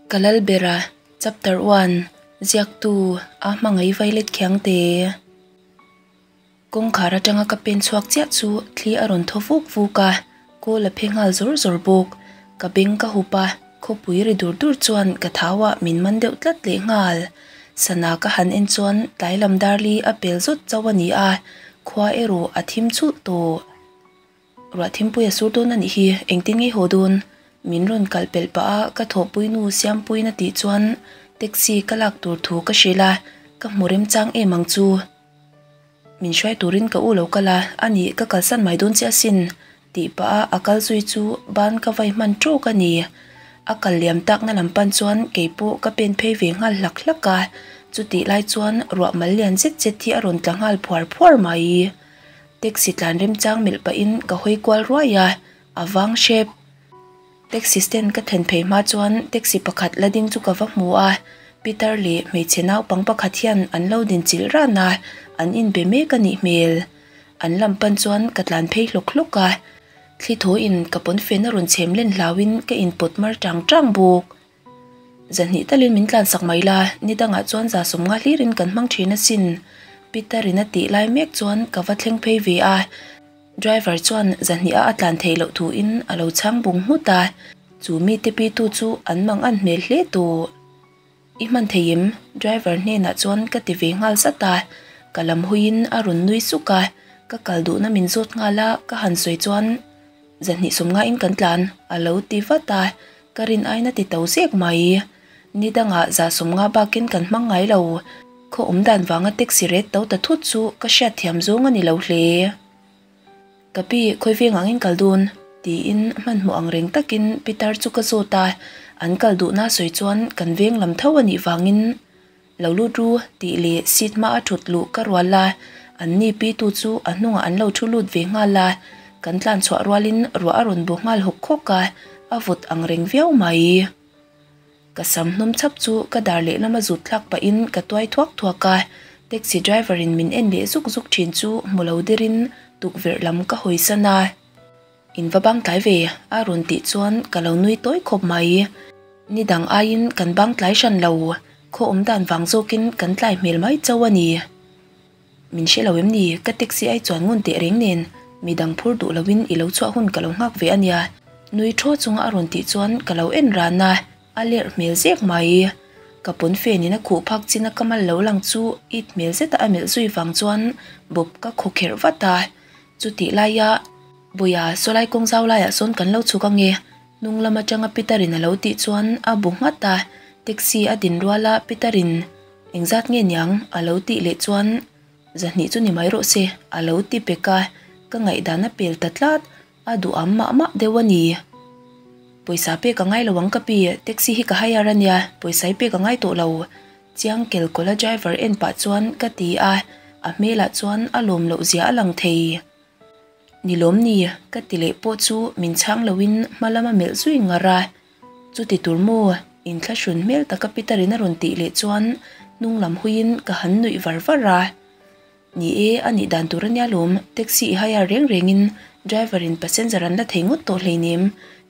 Ka Lalbera, Chapter One, Ziaktu, A Hmangaih Violet Khiangte. Kawngkhar atanga ka pen chhuak chiah chu thli a rawn thaw vuk vuk a, kawl a phe nghal zawr zawr bawk. Ka beng ka hup a, khawpui ri dur dur chuan ka thau ah min man deuh tlat leh nghal. Sana ka han en chuan tlai lam darli a pel zawt chauh a ni a, khua erawh a thim chulh tawh. Ruah thimpui a sur dawn a nih hi, engtin nge haw dawn? Min rawn kal pelh pah a, ka thawhpuinu Siampuiin a tih chuan taxi ka lak tur thu ka hrilh a, ka hmu remchang em ang chu. Min hruai turin ka u lo kal a, a nih ka kalsan mai dawn che asin tih pah a a kal zui chu ban ka vai hman tawk a ni. A kal liam takna lam pan chuan kei pawh ka pen phei ve nghal hlak hlak a, chutih lai chuan ruah mal lian zet zet hi a rawn tla nghal phuar phuar mai. Taxi tlan remchang melh pahin ka hawi kual ruai a, a vang hrep. Taxi stand ka thlen phei hma chuan taxi pakhat la ding chu ka va hmu a, Peter leh hmeichhe naupang pakhat hian an lo din chilh ran a, an inbe mek a nih hmel. An lam pan chuan ka tlan phei hlawk hlawk a, thli thawiin ka pawnfen a rawn chhem len hlauhin ka inpawt mar tang tang bawk. Zahnih talin min tlansak mai la, ni dangah chuan za sawmnga hlirin kan hmang thin asin. Peter-in a tih lai mek chuan ka va thleng phei ve a, driver chuan zahnih a a tlan theih loh thuin a lo chhang bung nghut a, chu mite pitu chu an mang an hmel hle tawh. I hman thei em? Driver hnenah chuan ka ti ve nghal zat a, ka lam huiin a rawn nui suk a, ka kal duhna min zawt nghal a, ka han sawi chuan zahnih sawmnga in kan tlan a lo ti vat a, Ka rin aina ti to zek mai. Ni dangah za sawmnga bakin kan hmang ngai lo. Khaw awm dan vanga taxi ret to ta thut chu ka hriat thiam zawng a ni lo hle. Ka pi, khawi veng angin kal dun? tiin hmanhmawh ang reng takin Peter chu ka zawt a, an kal duhna sawi chuan kan veng lam tho a nih vangin Lo lut ru tih leh seat hma a thut luh ka rual a, an ni pi tu chu a hnungah an lo thu lut ve nghal a, kan tlan chhuah rualin ruah a rawn bu nghal hawk hawk a, a vawt ang reng viau mai. Ka sam hnawm chhap chu ka dar lehlam a zut thlak pahin ka tuai thuak thuak a, taxi driver in min en leh zuk zuk thin chu hmu lo derin tukverh lam ka hawi san a. In va bang tlai ve a rawn tih chuan ka lo nui tawi khawp mai. Ni dang aiin kan bang tlai hran lo, khaw awm dan vang zawkin kan tlai hmel mai chauh a ni. Min hre lo em ni, ka taxi ai chuan ngun teh reng nen mi dang phur duh loin i lo chhuah hun ka lo nghak ve a nia. Nui thaw chunga a rawn tih chuan ka lo en ran a, a lerh hmel zek mai. Ka pawn fenin a khuh phak chin a ka mal lo lang chu it hmel zeta a melh zui vang chuan bawp ka khawkherh vat a. Chutih laia Bawia sawlai kawng zau laiah sawn kan lo chhuk ange, hnung lam atanga Peter-in a lo tih chuan a bu nghat a, taxi a din rual a Peter-in engzat nge niang a lo tih leh chuan zahnih chu ni mai rawh se a lo ti pek a, ka ngaihdan a pel ta tlat, a duham mah mah deuh a ni. Pawisa pek a ngai lo ang ka pi, taxi hi ka hire a nia, pawisa hi pek a ngai tawh lo. Chiang kelkawla driver en pah chuan ka ti a, a hmelah chuan a lawm loh zia a lang thei. Ni lawm ni, ka ti leh pawh chu min chhang loin hma lama melh zui ngar a. Chuti tur maw? Inthlahrun hmel taka Peter-in a rawn tih leh chuan hnung lam huiin ka han nuih var var a. Ni e, a nih dan tur a nia lawm, taxi i hire reng rengin driver-in passenger an la thei ngawt tawh hleinem,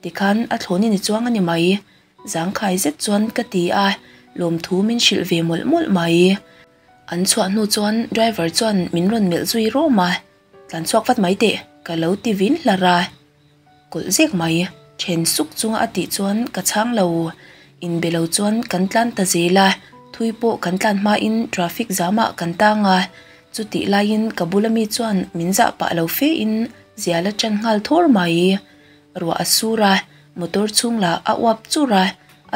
tikhan a thlawnin i chuang a ni mai. Zangkhai zet chuan ka ti a, lawmthu min hrilh ve mawlh mawlh mai. An chhuah hnu chuan driver chuan min rawn melh zui rawm a, tlan chhuak vat mai teh ka lo ti vin hlar a. Kawlh zek mai, then suk chunga a tih chuan ka chhang lo. Inbe lo chuan kan tlan ta zel a, thui pawh kan tlan hmain traffic zamah kan tang a, chutih laiin ka bula mi chuan min zah pah lo fe in zial a chan nghal thawr mai. Ruah a sur a, motor chhung lah a uap chur a,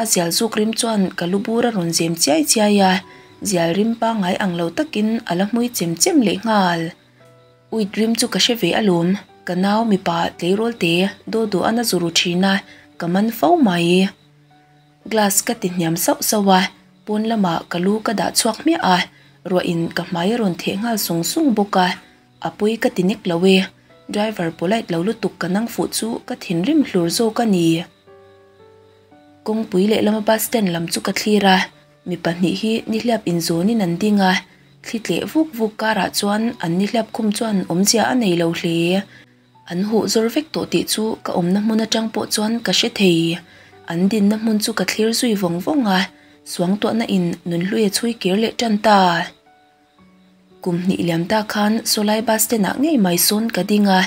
a zial zuk rim chuan ka lu bur a rawn zem chiai chiai a, zial rim pangngai ang lo takin a la hmui chem chem leh nghal. Uit rim chu ka hre ve alawm, ka nau mipa tleirawl te daw duh a na zu ru thin a, ka man fo mai. Glass ka ti hniam sauh sauh a, pawn lamah ka lu ka dah chhuak hmiah a, ruah in ka hmai a rawn theh nghal sung sung bawk a, A pui ka ti nek lo e, driver polite lo lutuk ka nang fuh chu ka thinrim hlur zawk a ni. Kawngpui leh lama bus stand lam chu ka thlir a, mi pahnih hi nihliap inzawnin an ding a, thli tleh vuk vuk karah chuan an nihliap khum chuan awmzia a nei lo hle. An huh zawr vek tawh tih chu ka awmna hmun atang pawh chuan ka hre thei. An dinna hmun chu ka thlir zui vawng vawng a, suangtuahna in nunhlui a chhui kir leh tan ta. Kum hnih liam ta khan sawlai bus stand ah ngei mai sawn ka ding a,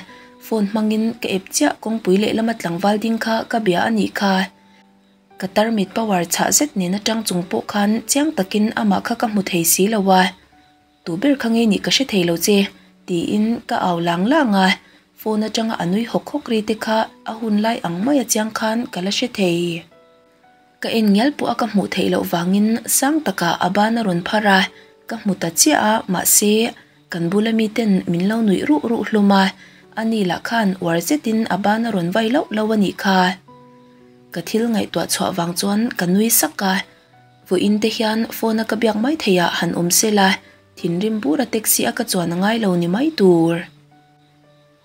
phone hmangin ka ep chiah kawngpui lehlama tlangval ding kha ka bia a nih kha. Ka tarmit power chhah zet nen atang chung pawh khan chiang takin amah kha ka hmu thei si lo a, Tu ber kha nge nih ka hre thei lo che, tiin ka au lang lang a, phone atanga a nui hawk hawk ri te kha a hun lai ang maia chiang khan ka la hre thei. Ka en ngial pawh a ka hmuh theih loh vangin sang takah a ban a rawn phar a, ka hmu ta chiah a, mahse kan bula miten min lo nuih ruh ruh hlawm a, ani lah khan uar zetin a ban a rawn vai lauh lauh a nih kha. Ka thil ngaihtuah chhuah vang chuan ka nui sak a, vawiin te hian phone a ka biak mai theih ah han awm se la, thinrim bur a taxi a ka chuan a ngai lo ni mai tur.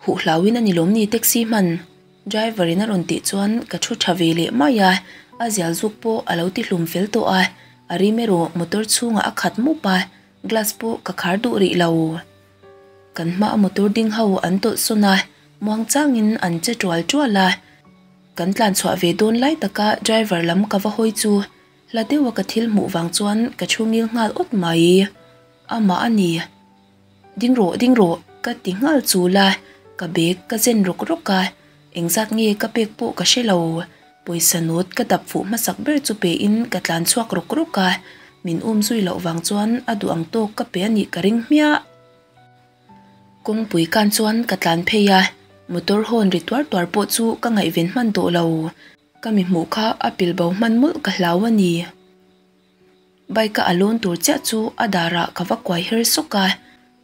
Huh hlauin a ni lawm ni taxi hman? Driver in a rawn tih chuan ka thu tha ve leh mai a, a zial zuk pawh a lo ti hlum fel tawh a, a rim erawh motor chhungah a khat mup a, glass pawh ka khar duh rih lo. Kan hmaa motor ding ho an tawlh sawn a, muang changin an che tual tual a, kan tlan chhuah ve dawn lai taka driver lam ka va hawi chu hla deuha ka thil hmuh vang chuan ka thu ngil nghal awt mai. Amah a ni. Ding rawh, ding rawh, ka ti nghal chul a, ka bag ka zen rawk rawk a, engzat nge ka pek pawh ka hre lo. Pawisa note ka dap fuh hmasak ber chu pein ka tlan chhuak rawk rawk a, min um zui loh vang chuan a duh ang tawk ka pe a nih ka ring hmiah. Kawngpui kan chuan ka tlan phei a, motor horn ri tuar tuar pawh chu ka ngaihven hman tawh lo. Ka mi hmuh kha a pil bo hman mawlh ka hlau a ni. Bike a a lawn tur chiah chu a darah ka va kuai her sawk a,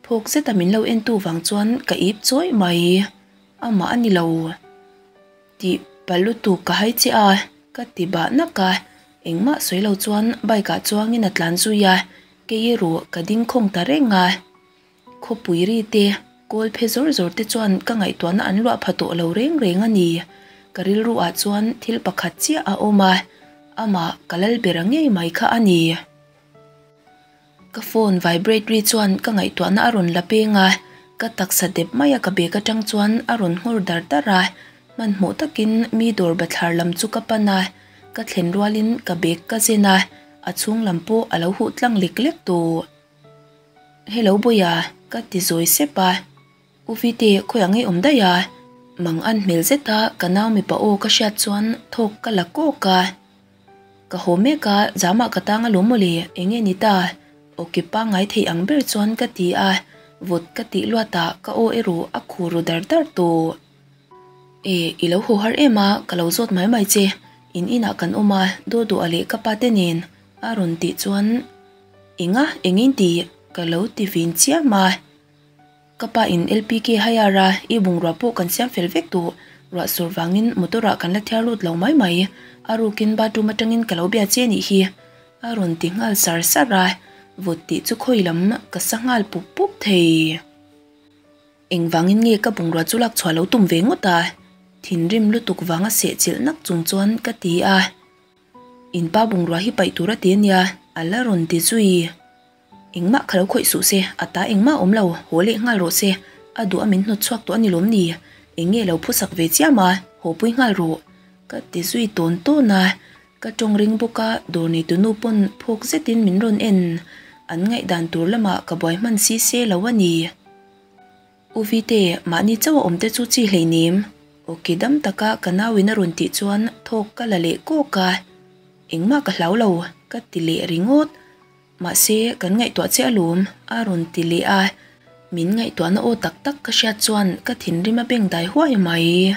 phawk zeta min lo entu vang chuan ka ip chawih mai. Amah a ni lo. Tih pal lutuk ka hai che a, ka ti bah nak a, engmah sawi lo chuan bike ah chuangin a tlan zui a, kei erawh ka ding khawng ta reng a. Khawpui ri te, kawl phe zawr zawr te chuan ka ngaihtuahna an luah pha tawh lo reng reng a ni. Ka rilru ah chuan thil pakhat chiah a awm a, amah ka lal ber a ngei mai kha a ni. Ka phone vibrate ri chuan ka ngaihtuahna a rawn la peng a, ka taksa dep mai a ka bag atang chuan a rawn nghawr dar dar a, hmanhmawh takin mi dawr bathlar lam chu ka pan a, ka thlen rualin ka bag ka zen a, a chhung lam pawh a lo huh tlang lek lek tawh. Hello Bawia, ka ti zawi sep a. U Vite, khawiah ngei awm daih a? Mang an hmel zet a, ka nau mipa aw ka hriat chuan thawk ka la kawk a. Ka haw mek a, zamah ka tang alawm mawle, eng nge ni ta? Awki pangngai thei ang ber chuan ka ti a, vawt ka tih luat ah ka aw erawh a khur ru dar dar tawh. E, i lo haw har em a, ka lo zawt mai mai che. In inah kan awm a, Dawduah leh ka pa te nen a rawn tih chuan Enga, engin ti? Ka lo ti vin chiam a. Ka pa in LPK hire a, i bungrua pawh kan siam fel vek tawh. Ruah sur vangin motor ah kan la thiar lut lo mai mai. A rukin bathroom atangin ka lo bia che nih hi. A rawn ti nghal sar sar a, vawt tih chu khawi lam ka sa nghal pup pup thei. Engvangin nge ka bungrua chu lak chhuah lo tum ve ngawt a? Thinrim lutuk vanga sehchilh nak chung chuan ka ti a. In pa bungrua hi paih tur a ti ania, a la rawn ti zui. Engmah kha lo khawih suh se, a ta engmah a awm lo, haw leh nghal rawh se, a duh a min hnawt chhuak tawh a ni lawm ni? Eng nge lo phusak ve chiam a, haw pui nghal rawh. Ka ti zui tawn tawn a, ka tawng ring bawk a, dawr neitu nu pawn phawk zetin min rawn en. An ngaihdan tur lamah ka buai hman si se lo a ni. U Vite, mahni chauh a awm te chu chi hleinem. Awki dam taka ka nauin a rawn tih chuan thawk ka la leh kawk a. Engmah ka hlau lo, ka ti leh ringawt. Mahse, kan ngaihtuah che alawm, a rawn ti leh a. Min ngaihtuahna aw tak tak ka hriat chuan ka thinrim a beng dai huai mai.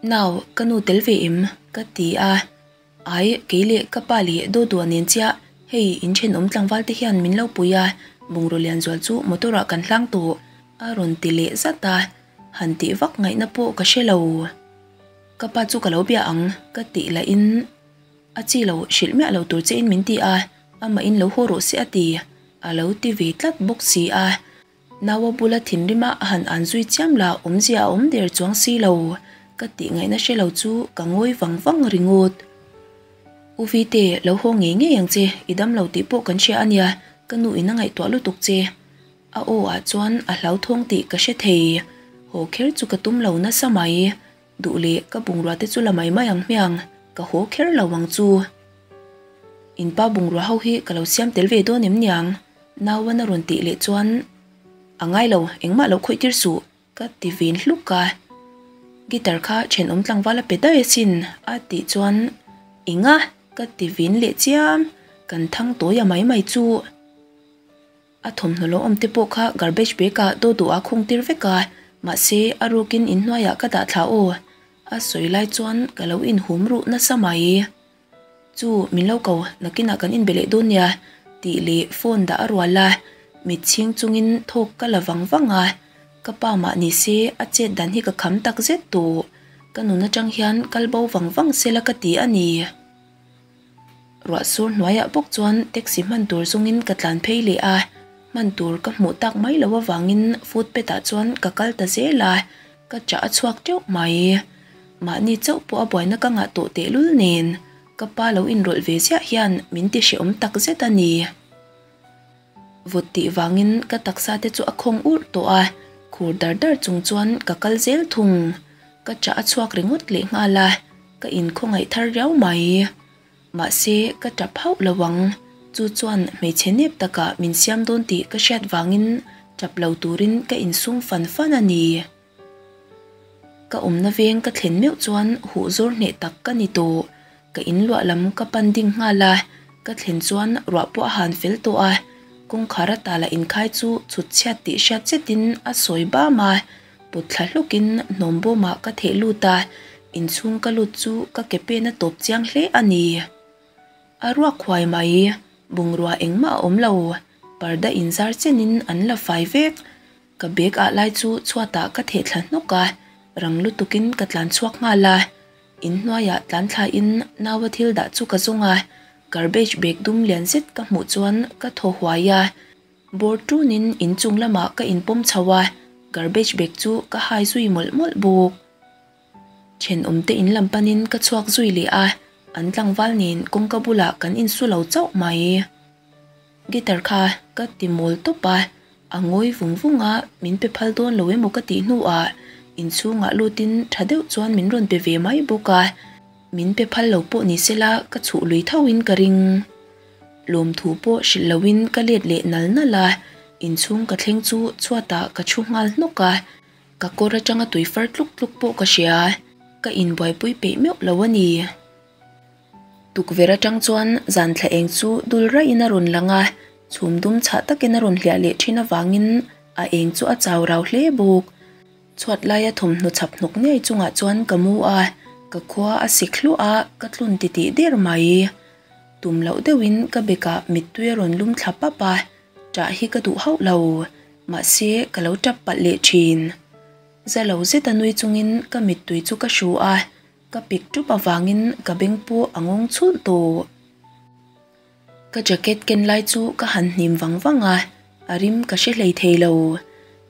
Nau, ka nu tel ve em? ka ti a. Ai, kei leh ka pa leh Dawdua nen chiah hei in thenawm tlangval te hian min lo pui a, bungraw lian zual chu motor ah kan hlang tawh a rawn ti leh zat a, han tih vak ngaihna pawh ka hre lo. Ka pa chu ka lo bia ang ka tih lah in a chi lo hrilh miah lo tur che in min ti a, amah in lo haw rawh se a ti, a lo ti ve tlat bawk si a. Naua bula thinrima a han an zui chiam lah awmzia a awm der chuang si lo, ka tih ngaihna hre lo chu ka ngawi vang vang ringawt. U Vite, lo haw ngei ngei ang che, i dam lo tih pawh kan hria a nia, ka nu in a ngaihtuah lutuk che. A aw ah chuan a hlauthawng tih ka hre thei, haw kher chu ka tum lo nasa mai. Duh leh ka bungrua te chu la mai mai ang hmiang. ka haw kher lo ang chu. In pa bungrua ho hi ka lo siam tel ve dawn em niang? Nauan a rawn tih leh chuan, A ngai lo, engmah lo khawih tir suh, ka ti vin hluk a. Guitar kha thenawm tlangval a pe daih asin, a tih chuan, Enga? ka ti vin leh chiam, kan thang tawi a mai mai chu. A thawmhnaw lo awm te pawh kha garbage bag ah daw duh a khung tir vek a, mahse a rukin inhnuaiah ka dah thla aw. A sawi lai chuan ka lo inhum ruh nasa mai. Chu min lo ko, nakinah kan inbe leh dawn nia tih leh phone dah a rual a, mit chhing chungin thawk ka la vang vang a, ka pa mah ni se a chet dan hi ka kham tak zet tawh, ka nun atang hian kal bo vang vang sela ka ti a ni. Ruah sur hnuaiah bawk chuan taxi hman tur zawngin ka tlan phei leh a, hman tur ka hmuh tak mai loh avangin footpath ah chuan ka kal ta zel a, ka chah a chhuak teuh mai. Mahni chauh pawh a buaina ka ngah tawh tehlul nen ka pa lo inrawlh ve ziah hian min ti hrehawm tak zet a ni. Vawt tih vangin ka taksa te chu a khawng urh tawh a, khur dar dar chung chuan ka kal zel thung. Ka chah a chhuak ringawt leh nghal a, ka inkhawngaih thar riau mai. Mahse, ka tap hauh lo ang. Chu chuan hmeichhe nep takah min siam dawn tih ka hriat vangin tap lo turin ka insum fan fan a ni. Ka awmna veng ka thlen meuh chuan huh zawr hneh tak ka ni tawh. Ka inluah lam ka pan ding nghal a, ka thlen chuan ruah pawh a han fel tawh a, kawngkhar a tala inkhai chu chhut chhiat tih hriat zetin a sawi bam a, put thla hlukin hnawm bawmah ka theh lut a, inchhung ka lut chu ka ke pen a tawp chiang hle a ni. A ruak huai mai, bungrua engmah a awm lo, parda inzar chenin an la fai vek. Ka bag ah lai chu chhuatah ka theh thla hnawk a, rang lutukin ka tlan chhuak nghal a. Inhnuaiah tlan thlain naua thil dah chu ka zawng a, garbage bag dum lian zet ka hmuh chuan ka thaw huai a. Bawr tunin inchung lamah ka inpawm chho a, garbage bag chu ka hai zui mawlh mawlh bawk. Thenawmte in lam panin ka chhuak zui leh a, an tlangval nen kawngka bulah kan insu lo chauh mai. Guitar kha ka ti mawl tawp a, a ngawi vung vung a, min pe phal dawn lo emaw ka tih hnuah inchhungah lutin tha deuh chuan min rawn pe ve mai bawk a, min pe phal lo pawh ni sela ka chhuh lui thoin ka ring. Lawmthu pawh hrilh loin ka let leh nal nal a, inchhung ka thleng chu chhuatah ka thu nghal hnawk a, ka kawr atanga tui far tluk tluk pawh ka hria, ka inbuaipui peih meuh lo a ni. Tukverh atang chuan zan thla eng chu dul raihin a rawn lang a, chhum dum chhah takin a rawn hliah leh thin avangin a eng chu a chau rau hle bawk. Chhuat laia thawmhnaw chhap hnawk ngei chungah chuan ka mu a, ka khua a sik hluah a, ka tlun titih der mai. Tum loh deuhin ka bekah mittui a rawn lum thla pap a, ṭah hi ka duh hauh lo, mahse ka lo ṭap palh leh ṭhin. Za lo zeta nui chungin ka mittui chu ka hru a, Ka pik ṭup avangin ka beng pawh a ngawng chhulh tawh. Ka jacket ken lai chu ka han hnim vang vang a, a rim ka hre hlei thei lo.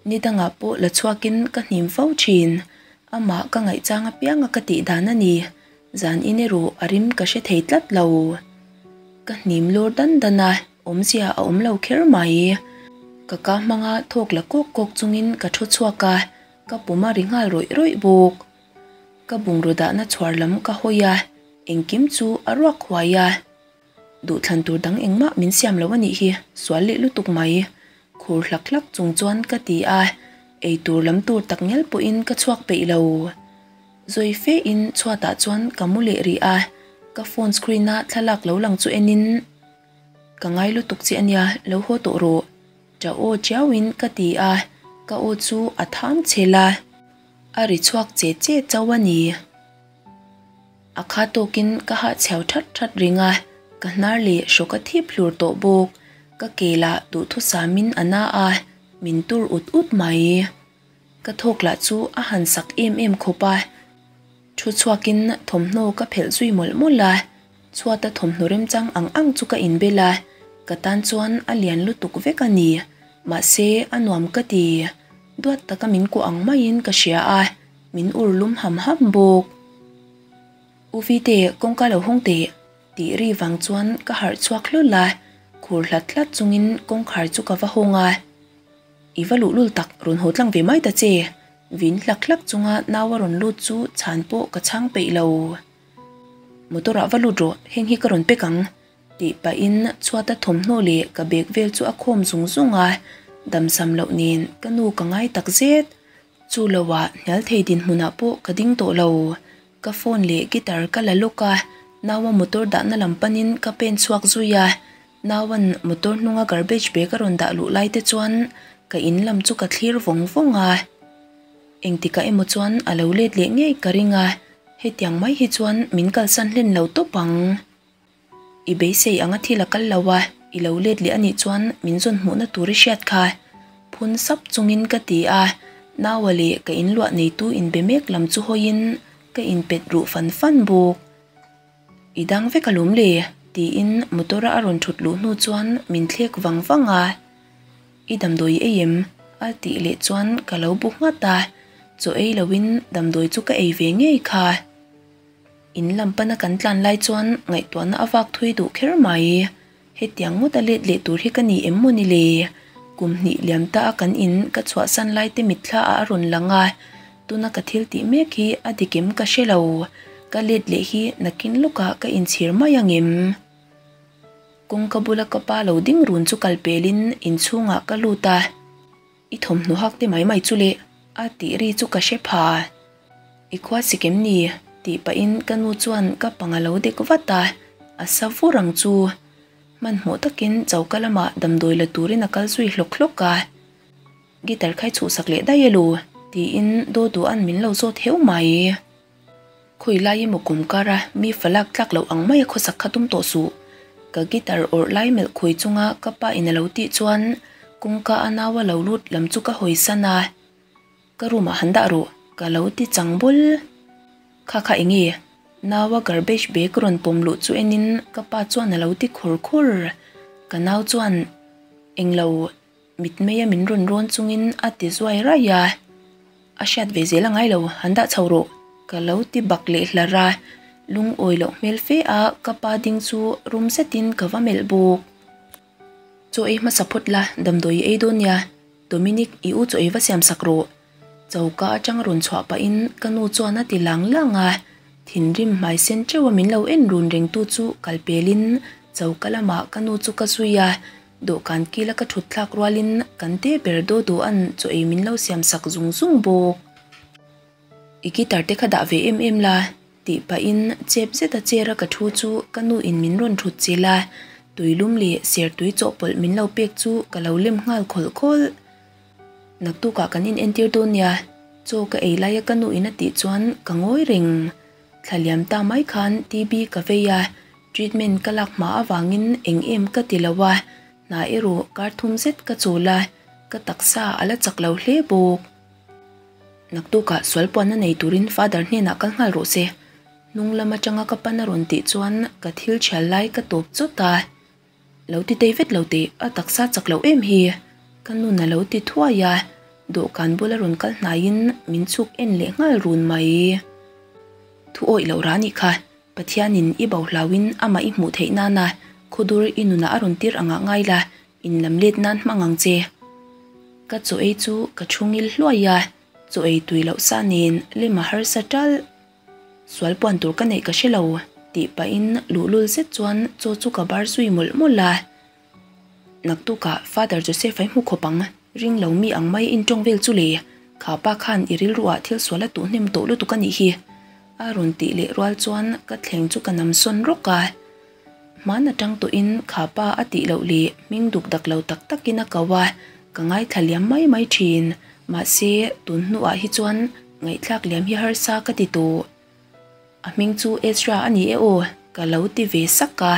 Ni dangah pawh la chhuakin ka hnim fo ṭhin. Amah ka ngaihchang apianga ka tih dan a ni. Zan in erawh a rim ka hre thei tlat lo. Ka hnim lawr dan dan a, awmzia a awm lo kher mai. Ka ka hmanga thawk la kawk kawk chungin ka ṭhu chhuak a, ka pum a ri nghal rawih rawih bawk. Ka bungraw dahna chhuar lam ka hawi a, engkim chu a ruak huai a. Duhthlan tur dang engmah min siam lo a nih hi, sual leh lutuk mai. Khur hlak hlak chung chuan ka ti a, eitur lam tur tak ngial pawhin ka chhuak peih lo. Zawi fe in chhuatah chuan ka mu leh rih a, ka phone screen a thlalak lo lang chu en in, Ka ngai lutuk che a nia, lo haw tawh rawh. Ṭah aw chiauin ka ti a, ka aw chu a tham chhel a. A ri chhuak che che chauh a ni. A kha tawkin ka hahchhiau that that ring a, ka hnar leh hrawk a thip hlur tawh bawk. Ka ke lah duhthusamin a na a, min tur ut ut mai. Ka thawk lah chu a han sak em em khawp a. Thu chhuakin thawmhnaw ka phelh zui mawlh mawlh a, chhuata thawmhnaw remchang ang ang chu ka inbel a, ka tan chuan a lian lutuk vek a ni. Mahse, a nuam ka ti. Duat taka min kuah ang maiin ka hria a, min ur lum ham ham bawk. U Vite, kawngka lo hawng teh, tih ri vang chuan ka harh chhuak hlul a, khur hlat hlat chungin kawngkhar chu ka va hawng a. I va luhlul tak, rawn haw tlang ve mai ta che. Vin hlak hlak chunga nau a rawn lut chu chhan pawh ka chhang peih lo. Motor ah va lut rawh, heng hi ka rawn pek ang tih pahin chhuata thawmhnaw leh ka bag vel chu a khawm zung zung a, damsam loh nen ka nu ka ngai tak zet. Chu loah hnial thei dinhmunah pawh ka ding tawh lo. Ka phone leh guitar ka la lawk a, naua motor dahna lam panin ka pen chhuak zui a, nauan motor hnunga garbage bag a rawn dah luh lai te chuan ka in lam chu ka thlir vawng vawng a. Engtikah emaw chuan a lo let leh ngei ka ring a, hetiang mai hi chuan min kalsan hlen lo tawp ang. I beisei anga thil a kal lo a, i lo let leh anih chuan min zawn hmuhna tur i hriat kha. Phun sap chungin ka ti a, naua leh ka inluah neitu inbe mek lam chu hawiin ka inpet ruh fan fan bawk. I dang vek alawm le, tiin motor-a a rawn thut luh hnu chuan min thlek vang vang a. I damdawi ei em? a tih leh chuan ka lo bu nghat a, chaw ei loin damdawi chu ka ei ve ngei kha. In lam pana kan tlan lai chuan ngaihtuahna a vak thui duh kher mai. Hetiang ngawt a let leh tur hi ka ni em maw ni le? Kum hnih liam ta a kan in ka chhuahsan lai te mitthla ah a rawn lang a, tuna ka thil tih mek hi a dik em ka hre lo. Ka let leh hi nakin lawkah ka inchhir mai ang em? Kawngka bula ka pa lo ding run chu kal pelin inchhungah ka lut a. I thawmhnaw hak te mai mai chu le a tih ri chu ka hre pha. I khua sik em ni? tih pahin ka nu chuan ka pang a lo dek vat a, a sa vur ang chu. Hmanhmawh takin choka lamah damdawi la turin a kal zui hlawk hlawk a. Guitar khai chhuhsak leh daih elo? tiin Dodua'n min lo zawt heu mai. Khawi lai emaw kum kara mi falak tlak loh ang maia khawsak kha tum tawh suh. Ka guitar awrh lai melh khawi chunga ka pa in a lo tih chuan kawngka a nau a lo lut lam chu ka hawi san a. Ka room ah han dah rawh ka lo ti chang bul. Kha kha enge? Nau a garbage bag rawn pawm luh chu en in ka pa chuan a lo ti khur khur. Ka nau chuan englo Mitmei a min rawn rawn chungin a ti zuai raih a, a hriat ve zel a ngai lo, han dah chho rawh ka lo ti bak leh hlar a, lungawi loh hmel fe a ka pa ding chu rum zetin ka va melh bawk. Chaw ei hmasa phawt la, damdawi i ei dawn nia, Dominic i u chaw ei va siam sak rawh. Choka atang rawn chhuah pahin ka nu chuan a ti lang lang a, thinrim hmai sen teuh a min lo en run rengtu chu kal pelin choka lamah ka nu chu ka zui a, dawhkan kila ka thut thlak rualin kan te ber daw daw-an chaw ei min lo siam sak zung zung bawk. I guitar te kha dah ve em em la tih pahin chep zeta chair a ka thu chu ka nu in min rawn thut chilh a, tuilum leh sertui chawhpawlh min lo pek chu ka lo lem nghal khawlh khawlh. Naktukah kan in entir dawn nia, chaw ka ei laia ka nu in a tih chuan ka ngawi reng. Thla liam ta mai khan TB ka vei a, treatment ka lak hma avangin eng em ka ti lo a, hna erawh kar thum zet ka chawl a, ka taksa a la chak lo hle bawk. Naktukah sual puanna nei turin father hnenah kal nghal rawh se, hnung lam atanga ka pan a rawn tih chuan ka thil thial lai ka tawp chawt a. Lo ti tei vet lo teh, a taksa chak loh em hi? Ka nun a lo ti thuai a, dawhkan bula rawn kal hnaiin min chhuk en leh nghal run mai. Thu awih loh rah nih kha, Pathianin i bo hlauin amah i hmuh theih nana khawdur i nunah a rawn tir angah ngai la, in lam let nan hmang ang che. Ka chaw ei chu ka thu ngil hluai a, chaw ei tui loh sa nen lem a harsa ṭalh. Sual puan tur ka neih ka hre lo, tih pahin luhlul zet chuan chaw chu ka bar zui mawlh mawlh a. Naktukah Father Joseph a i hmu khawp ang, ring lo mi ang mai in tawng vel chu le, kha pa khan i rilruah thil sual a tuh hnem tawh lutuk a nih hi, a rawn tih leh rual chuan ka thleng chu ka nam sawn rawk a. Hman atang tawhin kha pa a tih loh leh hming duk dak lo tak takin a ko a, ka ngaithla liam mai mai thin. Mahse, tun hnuah hi chuan ngaihthlak liam hi harsa ka ti tawh. A hming chu Ezra a ni e aw, ka lo ti ve sak a.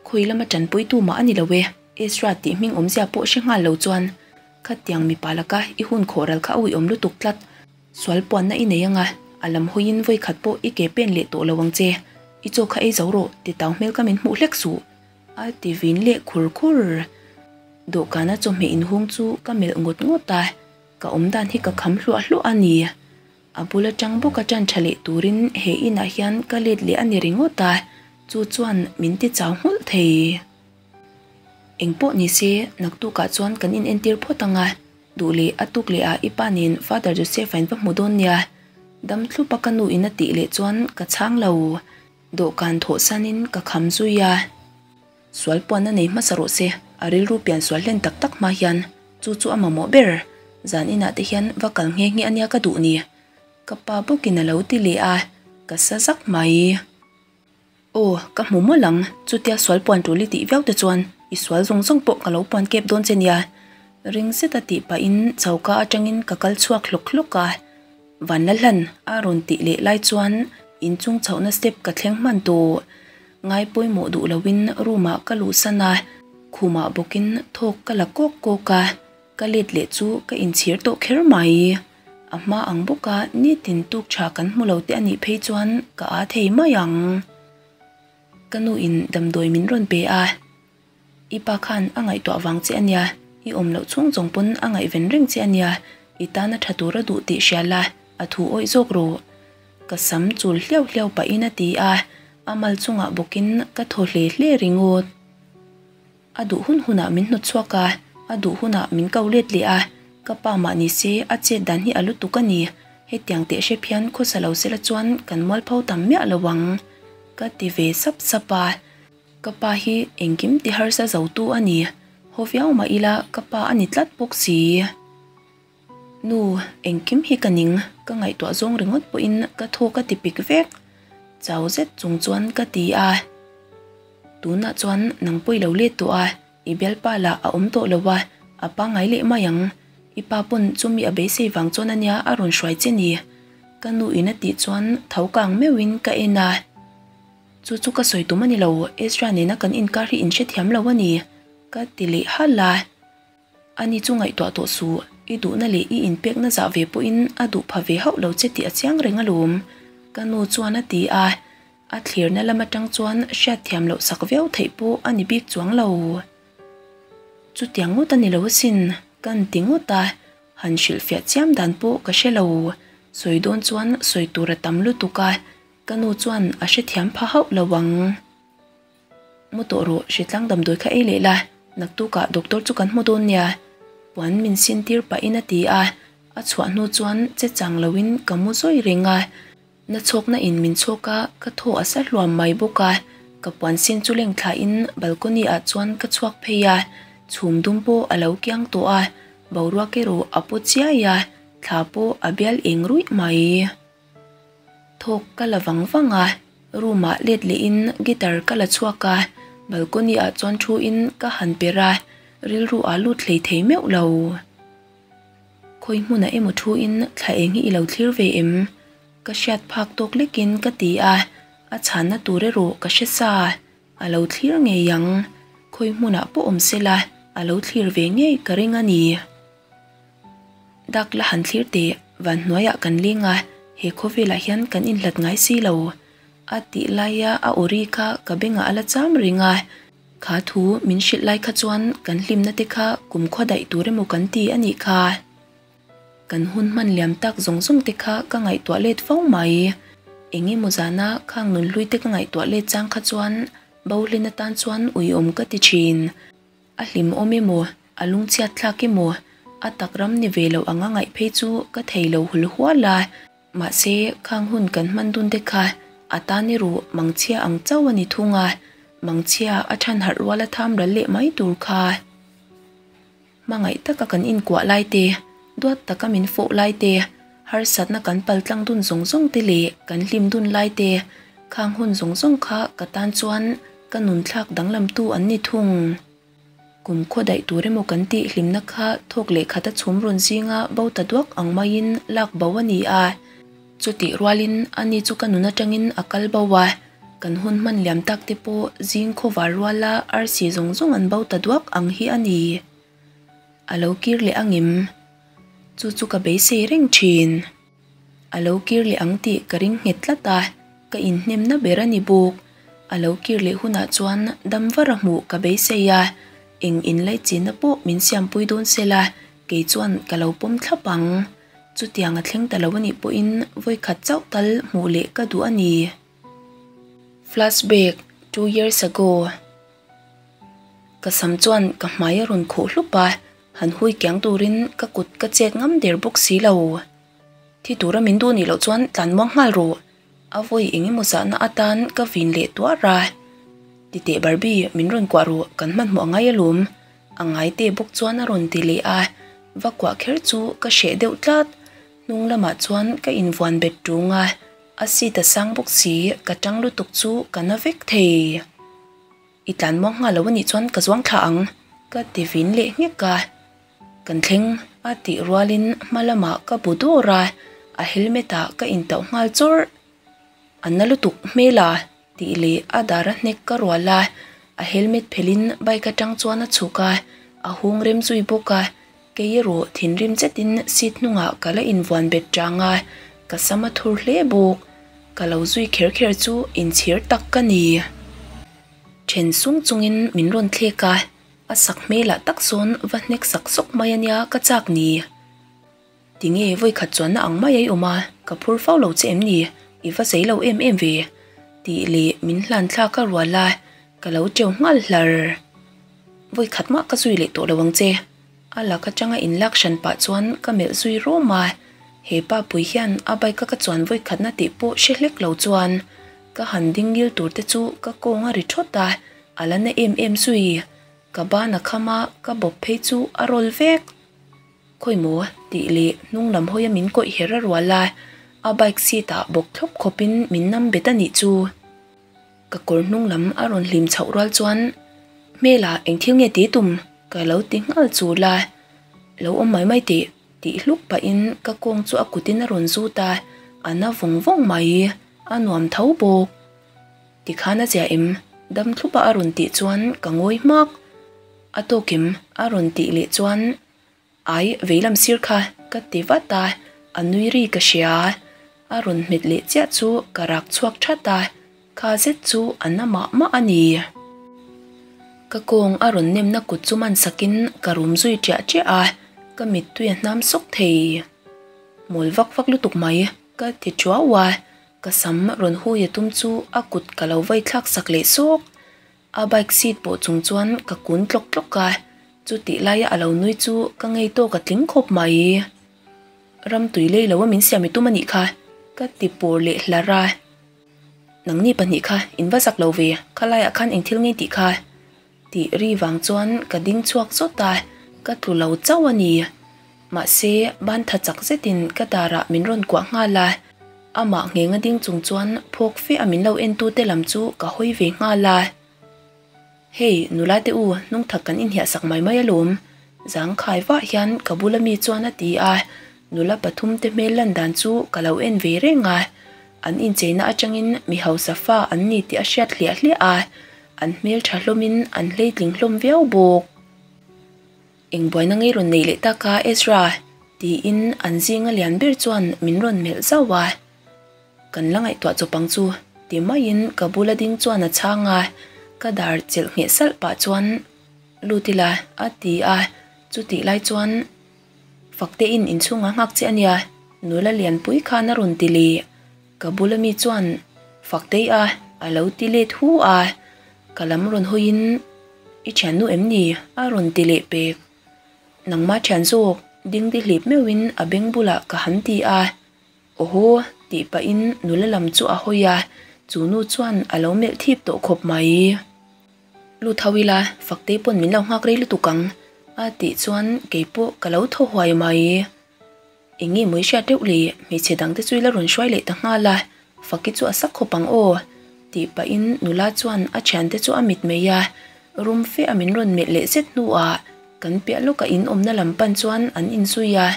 Khawi lama tanpuitu mah a ni lo e, Ezra tih hming awmzia pawh hre nghal lo chuan khatiang mipa laka i hun khawhral kha a uiawm lutuk tlat. Sual puanna i nei anga, a lam hawiin vawi khat pawh i ke pen leh tawh lo ang che. I chaw kha ei zo rawh, ti tau hmel ka min hmuh hlek suh. A ti vin leh khur khur. Dawhkana chawhmeh inhung chu ka melh ngawt ngawt a, ka awm dan hi ka kham hluah hluah a ni. A bul atang bawk a tan tha leh turin he inah hian ka let leh a ni ringawt a, chu chuan min ti chau nghulh thei. Engpawh ni se, naktukah chuan kan inentir phawt ang a, duh leh a tuk leh ah i pa nen Father Joseph-a in va hmu dawn nia. Dam thlup a ka nu in a tih leh chuan ka chhang lo. Dawhkan thawhsanin ka kham zui a. Sual puan a nei hmasa rawh se, a rilru pian sual hlen tak tak hma hian chu chu a mamawh ber. Zan inah te hian va kal nghe nghe ania ka duh ni. Ka pa bawkin a lo ti leh a, ka sa zak mai. Aw, ka hmu mawlh ang, chutia sual puan tul i tih viau te chuan i sual zawng zawng pawh ka lo puan kep dawn che nia. Ring zeta tih pahin choka atangin ka kal chhuak hlawk hlawk a. Vanla hlan a rawn tih leh lai chuan inchung chhohna step ka thleng hman tawh. Ngai pawimawh duh loin room ah ka luhsan a, khumah bawkin thawk ka la kawk kawk a, ka let leh chu ka inchhir tawh kher mai. A hma ang bawka nitin tuk tha kan hmu lo te a nih phei chuan ka aa thei mai ang. Ka nu in damdawi min rawn pe a, I pa khan a ngaihtuah vang che a nia, i awm loh chhung zawng pawn a ngaihven reng che a nia, i tana tha tur a duh tih hria la, a thu awih zawk rawh. Ka sam chul hliau hliau pahin a ti a, a mal chungah bawkin ka thaw hle hle ringawt. A duh hun hunah min hnawt chhuak a, a duh hunah min ko let leh a, ka pa mah ni se a chet dan hi a lutuk a ni, hetiang teh hrep hian khawsa lo sela chuan kan mualpho tam miah lo ang, ka ti ve sap sap a. Ka pa hi engkim ti harsa zo tu a ni, haw viau mah ila ka pa a ni tlat bawk si. Nu, engkim hi ka ning, ka ngaihtuah zawng ringawt pawhin ka thaw ka ti pik vek, chau zet chung chuan ka ti a. Tunah chuan nang pawh i lo let tawh a, i bialpa lah a awm tawh lo a, a pangngai leh mai ang. I pa pawn chumi a beisei vang chuan ania a rawn hruai che ni. Ka nu in a tih chuan tho kang meuhin ka en a. Chu chu ka sawi tum a ni lo, Ezra nena kan inkar hi in hrethiam lo a ni, ka ti leh halh a. Ani chu ngaihtuah tawh suh, i duhna leh i inpekna zah ve pawhin a duh pha ve hauh lo che tih a chiang reng alawm, ka nu chuan a ti a. A thlirna lam atang chuan hriatthiam loh sak viau theih pawh a ni bik chuang lo. Chutiang ngawt a ni lo asin, kan ti ngawt a, han hrilhfiah chiam dan pawh ka hre lo. Sawi dawn chuan sawi tur a tam lutuk a, ka nu chuan a hrethiam pha hauh lo ang. Mu tawh rawh, hritlang damdawi kha ei leh la, naktukah doctor chu kan hmu dawn nia. Puan min sin tir pahin a ti a, a chhuah hnu chuan che chang loin ka mu zawi reng a. Na chhawkna in min chhawk a, ka thaw a sa hluam mai bawk a. Ka puan sin chu leng thlain balcony ah chuan ka chhuak phei a, chhum dum pawh a lo kiang tawh a, boruak erawh a paw chiai a, thla pawh a bial eng ruih mai. Thawk ka la vang vang a, room ah let leh in guitar ka la chhuak a, balcony ah chuan thu in ka han per a, rilru ah lut hlei thei meuh lo. Khawi hmunah emaw thu in thla eng hi i lo thlir ve em? Ka hriat phak tawk lek in ka ti a, a chhanna tur erawh ka hre sa, a lo thlir ngei ang. Khawi hmunah pawh awm se la, a lo thlir ve ngei ka ring a ni. Dak la han thlir teh, van hnuaiah kan leng a, he khawvelah hian kan inhlat ngai si lo. A tih laia a aw ri kha ka bengah a la cham reng a, kha thu min hrilh lai kha chuan kan hlimna te kha kumkhua daih tur emaw kan ti a nih kha. Kan hun hman liam tak zawng zawng te kha ka ngaihtuah let fo mai. Eng emaw zana khang nunhlui te ka ngaihtuah let chang kha chuan Bohlin atan chuan uiawm ka ti thin. A hlimawm emaw, a lungchhiat thlak emaw, a tak ram ni ve loh anga ngaih phei chu ka thei lo hul hual a. Mahse, khang hun kan hman dun te kha a tan erawh mangchhia ang chauh a ni thung a, mangchhia a than harh rual a tham ral leh mai tur kha. Hmangaih taka kan inkuah lai te, duat taka min fawh lai te, harsatna kan paltlang dun zawng zawng te leh kan hlim dun lai te, khang hun zawng zawng kha ka tan chuan ka nun thlak danglamtu an ni thung. Kum khaw daih tur emaw kan tih hlimna kha thawk leh khata chhum rawn zinga bo ta duak ang maiin lak bo a ni a. Chutih rualin ani chu ka nun atangin a kal bo a, kan hun hman liam tak te pawh zing khawvar ruala arsi zawng zawng an bo ta duak ang hi a ni. A lo kir leh angem? Chu chu ka beisei reng thin. A lo kir leh ang tih ka ring nghet tlat a, ka inhnemna ber a ni bawk. A lo kir leh hunah chuan dam var a hmuh ka beisei a, eng inlaichinna pawh min siampui dawn se la, kei chuan ka lo pawm thlap ang. Chutiang a thleng ta lo a nih pawhin vawikhat chauh tal hmuh leh ka duh a ni. Flashback, Two years ago. Ka sam chuan ka hmai a rawn khuh hlup a, han hui kiang turin ka kut ka chet ngam der bawk si lo. Thi tura min duh nih loh chuan tlan muang nghal rawh. A vawi eng emaw zahna atan ka vin leh tuar a. Titeh Barbie, min rawn kuah ru, kan hmanhmawh a ngai alawm. A ngai te bawk chuan a rawn ti leh a, va kuah kher chu ka hreh deuh tlat. Hnung lamah chuan ka invuan bet ṭung a, a seat a sang bawk si, ka ṭang lutuk chu ka na vek thei. I tlan muang nghal lo a nih chuan ka zuang thla ang, ka ti vin leh nghek a. Kan thleng a tih rualin hma lamah ka bu dawr a, a helmet ah ka intauh nghal chawrh. A na lutuk hmel a tih leh a dar a hnek ka rual a, a helmet phelhin bike atang chuan a chhuk a, a hung rem zui bawk a, kei erawh thinrim zetin seat hnungah ka la invuan bet tang a, ka sam a thur hle bawk. Ka lo zui kher kher chu inchhir tak ka ni. Then sung chungin min rawn thlek a. A sak hmelah tak sawn va hnek sak sawk mai a nia ka chak ni. Tinge vawi khat chuanna ang mai a i awm a, ka phur fo lo che em ni, i va zei lo em em ve tih leh min hlan thlak a rual a, ka lo teu nghal hlar. Vawi khat mah ka zui leh tawh lo ang che. A lak atanga inlak hran pah chuan ka melh zui rawm a, he pa pui hian a bike a ka chuan vawi khatna tih pawh hre hlek lo chuan ka han ding ngil tur te chu ka kawng a ri thawt a, A la na em em zui. Ka ban a kham a, ka bawp phei chu a rawl vek. Khawi maw? tih leh hnung lam hawia min kawih her a rual a, a bike seat ah bawk thlawp khawpin min nam bet a nih chu. Ka kawr hnung lam a rawn hlim chhoh rual chuan, Hmela eng thil nge ti tum? ka lo ti nghal chul a. Lo awm mai mai teh tih hluk pahin ka kawng chu a kutin a rawn zut a, a na vawng vawng mai. A nuam tho bawk. Tikhan a zia em? Dam thlupa a rawn tih chuan ka ngawi hmak. A tawk em? A rawn tih leh chuan Ai, veilam sir kha ka ti vat a, a nui ri ka hria. A rawn hmet leh chiah chu ka rak chhuak that a, kha zet chu a na mah mah a ni. Ka kawng a rawn nemna kut chu man sakin ka rum zui ṭiah ṭiah a, ka mittui a hnam sawk thei. Mawl vak vak lutuk mai, ka ti ṭuau a. Ka sam rawn hui a tum chu a kut ka lo vai thlak sak leh sawk. A bike seat pawh chung chuan ka kun tlawk tlawk a, chutih laia a lo nui chu ka ngei tawk a tling khawp mai. Ram tui lei lo a min siam i tum a nih kha, ka ti pawr leh hlar a. Nangni pahnih kha in va zak lo ve, khalaiah khan eng thil ngei tih kha? Tih ri vang chuan ka ding chhuak zawt a, ka tlu lo chauh a ni. Mahse, ban tha chak zetin ka darah min rawn kuah nghal a, amah nghenga ding chung chuan phawk fe a min lo entute lam chu ka hawi ve nghal a. Hei, nula te u, hnung thak kan inhiah sak mai mai alawm, zangkhai vah hian ka bula mi chuan a ti a, nula pathum te hmel lan dan chu ka lo en ve reng a, an incheina atangin mi hausa fa an ni tih a hriat hliah hliah a, an hmel tha hlawmin an hleitling hlawm viau bawk. Eng buaina ngei rawn nei leh tak a Ezra? tiin an zinga lian ber chuan min rawn melh zauh a. Kan la ngaihtuah chawp ang chu ti maiin ka bula ding chuan a chhang a, ka dar chelh ngheh salh pah chuan lut ila a ti a, chutih lai chuan Faktein inchhungah nghak che a nia, nula lianpui khan a rawn ti leh. Ka bula mi chuan Faktei a a lo ti let hu a, ka lam rawn hawiin I thiannu em ni? a rawn ti leh pek. Nangmah thian zawk dingdi hlip meuhin a beng bulah ka han ti a, Awhaw tih pahin nula lam chu a hawi a, chu nu chuan a lo melh thip tawh khawp mai. Lut ho ila Faktei pawn min lo nghak rei lutuk ang a tih chuan keipawh ka lo thaw huai mai. Eng nge mawi hriat reuh le, hmeichhe dangte chu ila rawn hruai leh ta nghal a, Faki chu a sak khawp ang aw, tih pahin nula chuan a thiante chu a mit mai a, rum fe a min rawn melh leh zet hnuah kan piah lawka in awmna lam pan chuan an inzui a,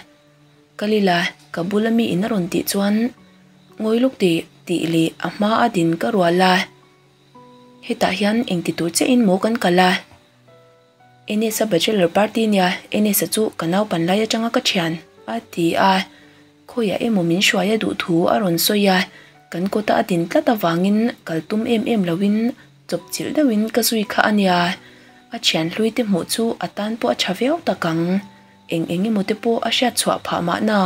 Kal ila, ka bula mi in a rawn tih chuan ngawi lawk teh tih leh a hma a din ka rual a, hetah hian engti tur chiahin maw kan kal a? Enes-a bachelor party nia, Enes-a chu ka naupan lai atanga ka thian, a ti a. Khawiah emaw min hruai a duh thu a rawn sawi a, kan kawta a din tlat avangin kal tum em em loin chawp chilh deuhin ka zui kha a nia. A thian hlui te hmuh chu a tan pawh a tha viau tak ang, eng eng emaw te pawh a hriat chhuah phah mahna.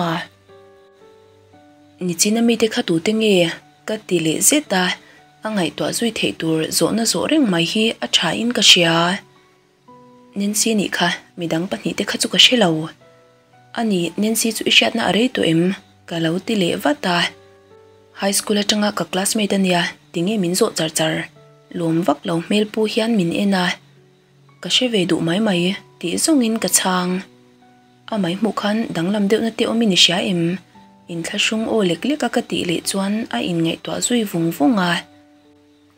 Nichina mite kha tute nge? ka ti leh zet a. A ngaihtuah zui theih tur zawhna zawh reng mai hi a tha in ka hria. Nancy nih kha midang pahnihte kha chu ka hre lo. A ni, Nancy chu i hriatna a rei tawh em? Ka lo ti leh vat a. High school atanga ka classmate ania, tinge min zawh char char? Lawm vak lo hmel pu hian min en a. Ka hre ve duh mai mai tih zawngin ka chhang. A mai hmuh khan danglam deuhna te awmin i hria em? Inthlahrung aw lek lek a ka tih leh chuan a inngaihtuah zui vung vung a.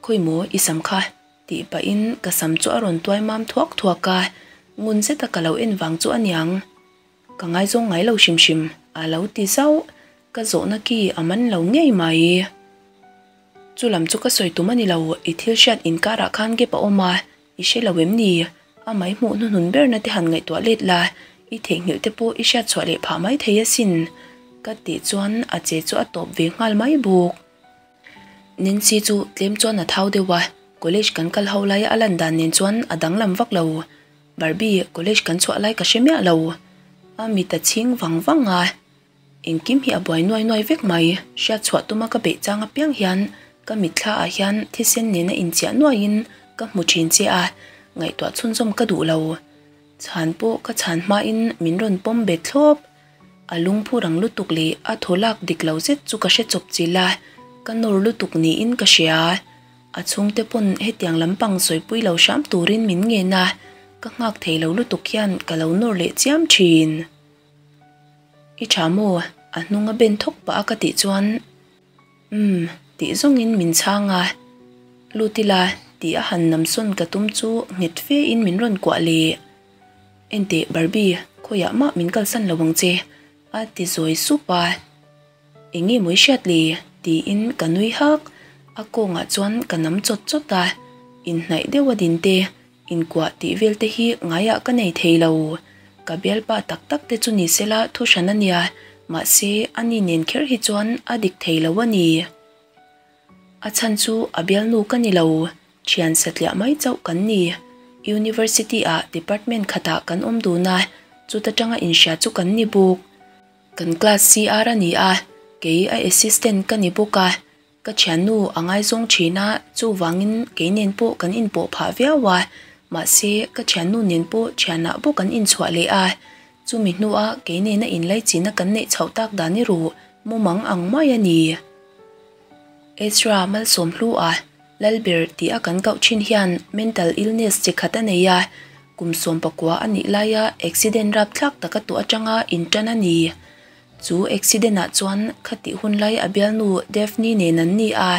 Khawi maw i sam kha? Tih pahin ka sam chu a rawn tuai mam thuak thuak a, ngun zeta ka lo en vang chu aniang. Ka ngaizawng ngai lo hrim hrim a lo ti zauh, ka zawhna ki a man lo ngei mai. Chu lam chu ka sawi tum a ni lo, i thil hriat inkarah khan gap a awm a, i hre lo em ni? A mai hmuh hnuhnun berna te han ngaihtuah let la, i theihnghilh te pawh i hriat chhuah leh phah mai thei asin, ka tih chuan a che chu a tawp ve nghal mai bawk. Nancy chu tlem chuan a thau deuh a, college kan kal ho laia a lan dan nen chuan a danglam vak lo. Barbie, college kan chhuah lai ka hre miah lo. A mit a chhing vang vang a. Engkim hi a buai nuai nuai vek mai. Hriat chhuah tuma ka beih chang apiang hian ka mitthla ah hian thisen nena inchiah nuaiin ka hmu thin che a, ngaihtuah chhunzawm ka duh lo. Chhan pawh ka chhan hmain min rawn pawm bet thlawp. A lungphu rang lutuk leh a thaw lak dik lo zet chu ka hre chawp chilh a, ka nawr lutuk niin ka hria. A chhungte pawn hetiang lampang sawipui lo hram turin min ngen a, ka nghak thei lo lutuk hian ka lo nawr leh chiam thin. I tha maw? A hnung a ben thawk pah a ka tih chuan Umm tih zawngin min chhang a. Lut ila tih a han namsawn ka tum chu nghet fe in min rawn kuah leh. Enteh Barbie, khawiah mah min kalsan lo ang che a ti zawi sup a. Eng nge mawi hriat le? tiin ka nui hak. A kawngah chuan ka nam chawt chawt a, inhnaih deuh a din te, inkuah tih vel te hi ngaiah ka nei thei lo. Ka bialpa tak tak te chu ni sela thu hran a nia, mahse ani nen kher hi chuan a dik thei lo a ni. A chhan chu a bialnu ka ni lo, thian satliah mai chauh kan ni. University ah department khatah kan awm dun a, chuta tanga inhria chu kan ni bawk. Kan class CR a ni a, kei a assistant ka ni bawk a, ka thiannu a ngaizawng thin a, chuvangin kei nen pawh kan inpawh phah viau a, mahse ka thiannu nen pawh thianah bawk an inchhuah leh a, chumi hnua kei nena inlaichina kan neih chhoh tak dan erawh mumang ang mai a ni. Ezra malsawm hlu a, Lalber tih a kan koh thin hian mental illness chi khat a nei a, kum 19 a nih laia accident rapthlak taka tuah atanga intan a ni. Chu accident ah chuan khatih hun lai a bialnu Daphne nen an ni a,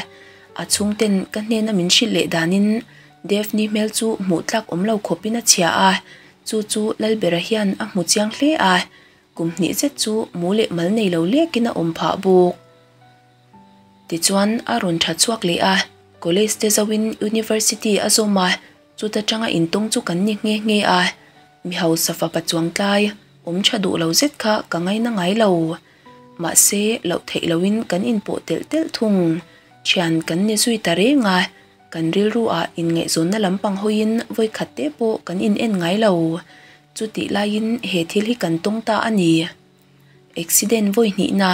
a chhungten ka hnena min hrilh leh danin Daphne hmel chu hmuh tlak awm lo khawpin a chhia a, chu chu Lalbera hian a hmu chiang hle a, kum hnih zet chu mu leh mal nei lo lekin a awm phah bawk. Tichuan a rawn tha chhuak leh a, college te zoin university a zawm a, chuta tanga intawng chu kan ni nghe nghe a, mi hausa fapa chuang tlai awm tha duh lo zet kha ka ngaina ngai lo. Mahse loh theih loin kan inpawh telh telh thung. Thian kan ni zui ta reng a, kan rilru ah inngaihzawnna lampang hawiin vawikhat te pawh kan in en ngai lo. Chutih laiin he thil hi kan tawng ta a ni. Accident vawi hnihna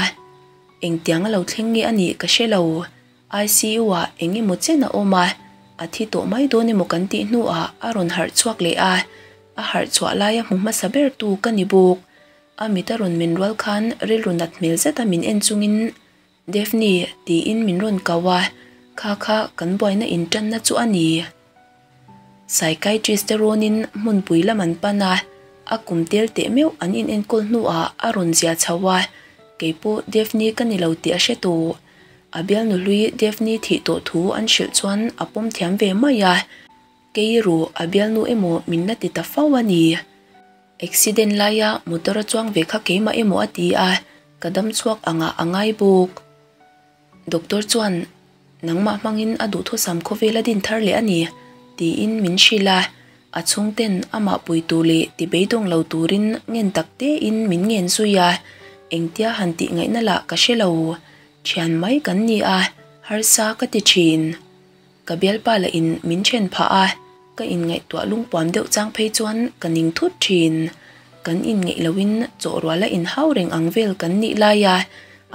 engtiang a lo thleng nge a nih ka hre lo. ICU ah eng emaw chen a awm a, a thi tawh mai dawn emaw kan tih hnuah a rawn harh chhuak leh a, a harh chhuah laia hmu hmasa ber tu ka ni bawk. A mit a rawn men rual khan rilru nat hmel zeta min en chungin Daphne tiin min rawn kau a, kha kha kan buaina intanna chu a ni. Psychiatrist te rawnin hmunpui lam an pan a, a kum tel teh meuh an inenkawl hnuah a rawn zia chho a, keipawh Daphne ka ni lo tih a hre tawh. A bialnu hlui Daphne thih tawh thu an hrilh chuan a pawm thiam ve mai a, kei erawh a bialnu emaw min la ti ta fo a ni. Accident laia motor a chuang ve kha keimah emaw a ti a, ka dam chhuak angah a ngai bawk. Doctor chuan nangmah hmangin a duhthusam khawvel a din thar leh a ni tiin min hrilh a, a chhungten amah pui tur leh ti beidawng lo turin ngen tak tein min ngen zui a, engtia han tih ngaihna lah ka hre lo, thian mai kan ni a, harsa ka ti thin. Ka bialpa lah in min then phah a, ka inngaihtuah lungpuam deuh chang phei chuan ka ning thut thin. Kan inngeih loin chawhruala inhau reng ang vel kan nih lai a,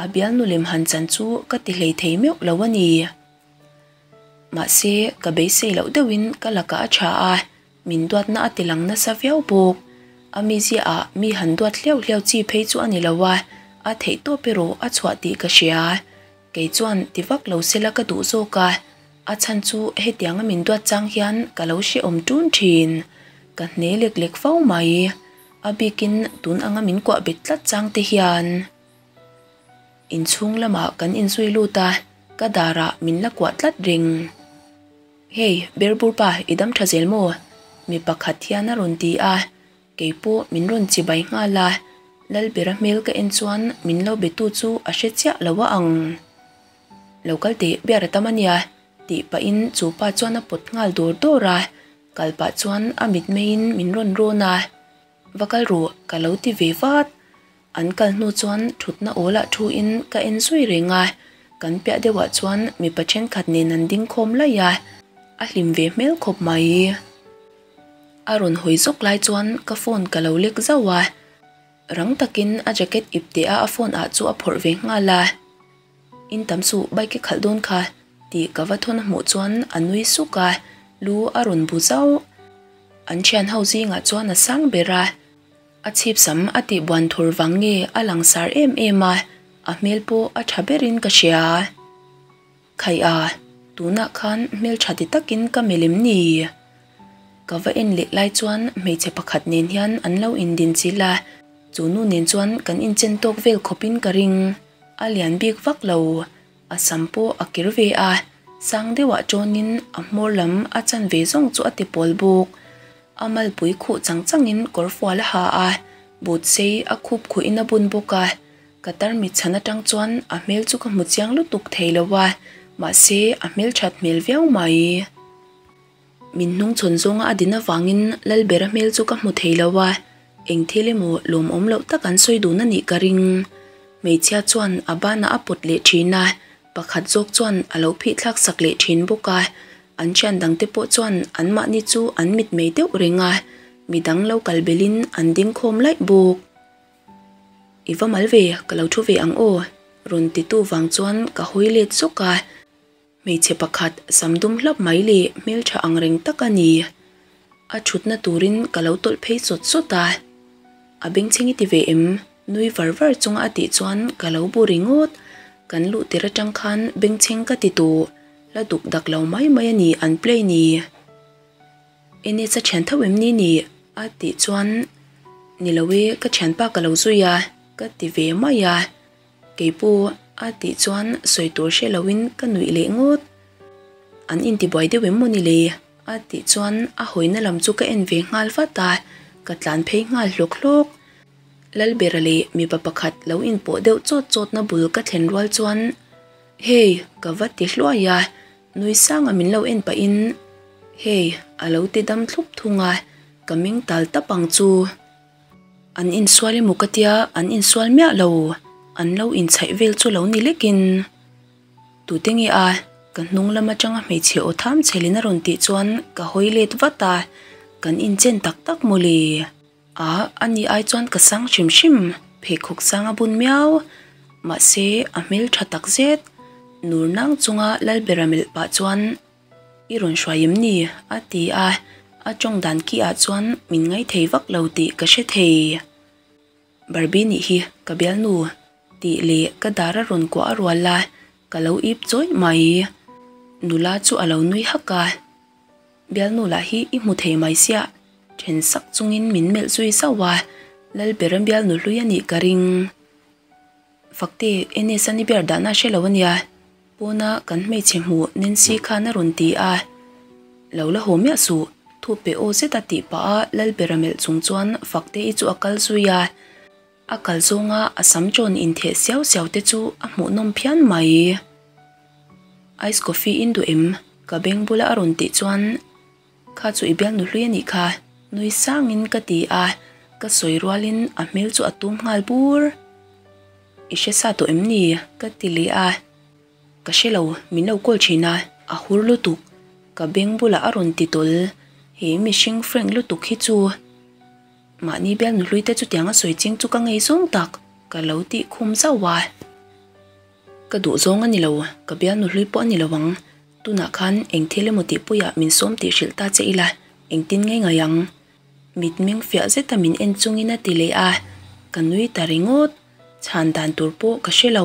a bialnu lem han chan chu ka ti hlei thei meuh lo a ni. Mahse, ka beisei loh deuhin ka lakah a tha a, min duatna a ti lang nasa viau bawk. A mizia ah mi han duat hliau hliau chi phei chu a ni lo a, a theihtawp erawh a chhuah tih ka hria. Kei chuan ti vak lo sela ka duh zawk a, a chhan chu hetianga min duat chang hian ka lo hrehawm ṭun ṭhin. Ka hne lek lek fo mai. A bikin tun anga min kuah bet tlat chang te hian. Inchhung lamah kan inzui lut a, ka darah min la kuah tlat reng. Hei, Berbur pa, i dam tha zel maw? Mi pakhat hian a rawn ti a, kei pawh min rawn chibai nghal a, Lalbera hmel ka en chuan min lo betu chu a hre chiah lo a ang. Lo kal teh, biar a tam a nia, tih pahin chu pa chuan a pawt nghal dawr dawr a, kal pah chuan a mitmeiin min rawn rawn a. Va kal rawh, ka lo ti ve vat. An kal hnu chuan thutna awlah thuin ka en zui reng a, kan piah deuhah chuan mipa thenkhat nen an ding khawm laih a, a hlim ve hmel khawp mai. A rawn hawi zawk lai chuan ka phone ka lo lek zauh a, rang takin a jacket ip teh a a phone ah chu a phawrh ve nghal a. In tam suh bike i khalh dawn kha tih ka va thawn a hmuh chuan a nui suk a, lu a rawn bu zauh. An thian ho zingah chuan a sang ber a. A chhip sam a tih buan thur vang nge a langsar em em a, a hmel pawh a tha berin ka hria. Khaih a, tunah khan hmel tha ti takin ka melh em ni? Ka va en leh lai chuan hmeichhe pakhat nen hian an lo indin chilh a, chu nu nen chuan kan inchen tawk vel khawpin ka ring. A lian bik vak lo, a sam pawh a kir ve a, sang deuhah tawnin a hmawr lam a chan ve zawng chu a ti pawl bawk. A malpui khuh chang changin kawr fual a ha a, but sei a khup khuhin a bun bawk a. Ka tarmit chhan atang chuan a hmel chu ka hmu chiang lutuk thei lo a, mahse a hmel that hmel viau mai. Min hnung chhawn zawnga a din avangin Lalbera hmel chu ka hmu thei lo a, eng thil emaw lawmawm loh tak an sawi dun a nih ka ring. Hmeichhia chuan a banah a pawt leh thin a, pakhat zawk chuan a lo phih thlak sak leh thin bawk a, an thian dangte pawh chuan anmahni chu an mitmei deuh reng a, midang lo kal belhin an ding khawm laih bawk. I va mal ve, ka lo thu ve ang aw, rawn titu vang chuan ka hawi let zawk a. Hmeichhe pakhat sam dum hlap mai leh hmeltha ang reng tak a ni. A thutna turin ka lo tawlh phei sawt sawt a. A bengchheng i ti ve em? Nui var var chunga a tih chuan ka lo bu ringawt. Kan luh tir atang khan bengchheng ka ti tawh. La duk dak lo mai mai a ni an play ni. Enes a thian tho em ni ni? A tih chuan Ni lo e, ka thianpa ka lo zui a, ka ti ve mai a. Kei pawh a tih chuan sawi tur hre loin ka nuih leh ngawt. An intibuai deuh em maw ni le? A tih chuan a hawina lam chu ka en ve nghal vat a, ka tlan phei nghal hlawk hlawk. Lalbera leh mipa pakhat lo inpawh deuh chawt chawtna bul ka thlen rual chuan Hei! Ka va ti hluai a, nui sanga min lo en pahin Hei! A lo ti dam thlup thung a, ka meng tal tap ang chu. An insual emaw ka tia, an insual miah lo. An lo inchhaih vel chu lo ni lekin. Tute nge a, ka hnung lam atanga hmeichhe aw tham chhelin a rawn tih chuan ka hawi let vat a, kan inchen tak tak maw le? A, ani ai chuan ka sang hrim hrim, pheikhawk sang a bun miau. Mahse, a hmel tha tak zet. Nur nang chunga Lalbera melh pah chuan. I rawn hruai em ni? a ti a, a tawng dan ki ah chuan min ngaithei vak lo tih ka hre thei. Barbie nih hi ka bialnu tih leh ka dar a rawn kuah a rual a, ka lo ip chawih mai. Nula chu a lo nui hak a, Bialnu lah hi i hmu thei mai siah, then sak chungin min melh zui zauh a, Lalbera bialnu hlui a nih ka ring. Fakte, Enes a ni ber dahna hre lo ania, pawna kan hmeichhe hmuh Nancy khan a rawn ti a. Lo la haw miah suh, thu pe aw zet a tih pah a Lalbera melh chung chuan Fakte-i chu a kal zui a. A kal zawnga a sam chawn intheh siau siau te chu a hmuhnawm phian mai. Ice coffee in duh em? Ka beng bula a rawn tih chuan. Kha chu i bialnu hlui a nih kha, nui sangin ka ti a, ka sawi rualin a hmel chu a tum nghal bur. I hre sa tawh em ni? ka ti leh a, ka hre lo, min lo call thin a, a hur lutuk, ka beng bulah a rawn ti tawl, he mihring frank lutuk hi chu mahni bialnu hlui te chutiang a sawi ching chu ka ngei zawng tak, ka lo tih khum zauh a. Ka duh zawng a ni lo, ka bialnu hlui pawh a ni lo ang. Tunah khan eng thil emaw tihpuiah min sawm tih hrilh ta che ila, engtin nge ngai ang? Mitmeng fiah zeta min en chungin a ti leh a, ka nui ta ringawt. Chhan dan tur pawh ka hre lo.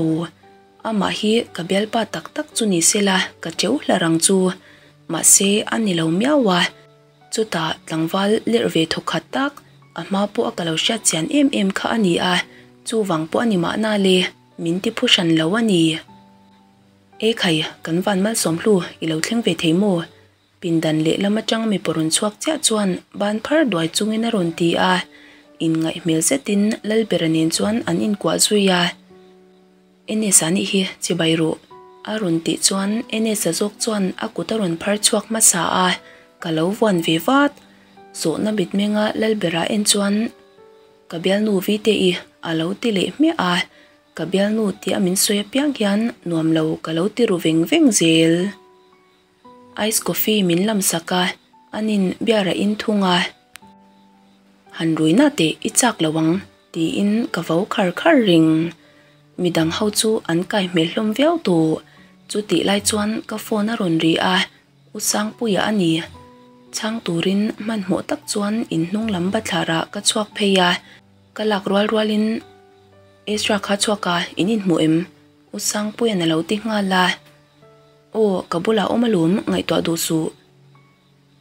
Amah hi ka bialpa tak tak chu ni sela ka teuh hlar ang chu. Mahse a ni lo miau a. Chutah tlangval lerh ve thawkhat tak, a hma pawh a ka lo hriat chian em em kha a ni a, chuvang pawh a ni mahna le, min ti phu hran lo a ni. Ekhai, kan van malsawm hlu i lo thleng ve thei maw? Pindan lehlam atang mipa rawn chhuak chiah chuan ban phar duai chungin a rawn ti a, inngaih hmel zetin Lalbera nen chuan an inkuah zui a. Enes-a nih hi chibai ruh a rawn tih chuan Enes-a zawk chuan a kut a rawn phar chhuak hmasa a, ka lo vuan ve vat. Zawhna mitmenga Lalbera en chuan ka bialnu Vite-i a lo ti leh hmiah a, ka bialnu tia min sawi apiang hian nuam lo ka lo ti ru veng veng zel. Ice coffee min lam sak a, an in beer a in thung a. Han rui na teh i chak lo ang tiin ka vo khar khar ring. Midang ho chu an kai hmel hlawm viau tawh. Chutih lai chuan ka phone a rawn ri a, U Sangpuia a ni. Chhang turin hmanhmawh tak chuan inhnung lam bathlar ah ka chhuak phei a, ka lak rual rualin Ezra kha chhuak a, in inhmu em? U Sangpuia'n a lo ti nghal a. Aw, ka bulah awm alawm, ngaihtuah duh suh.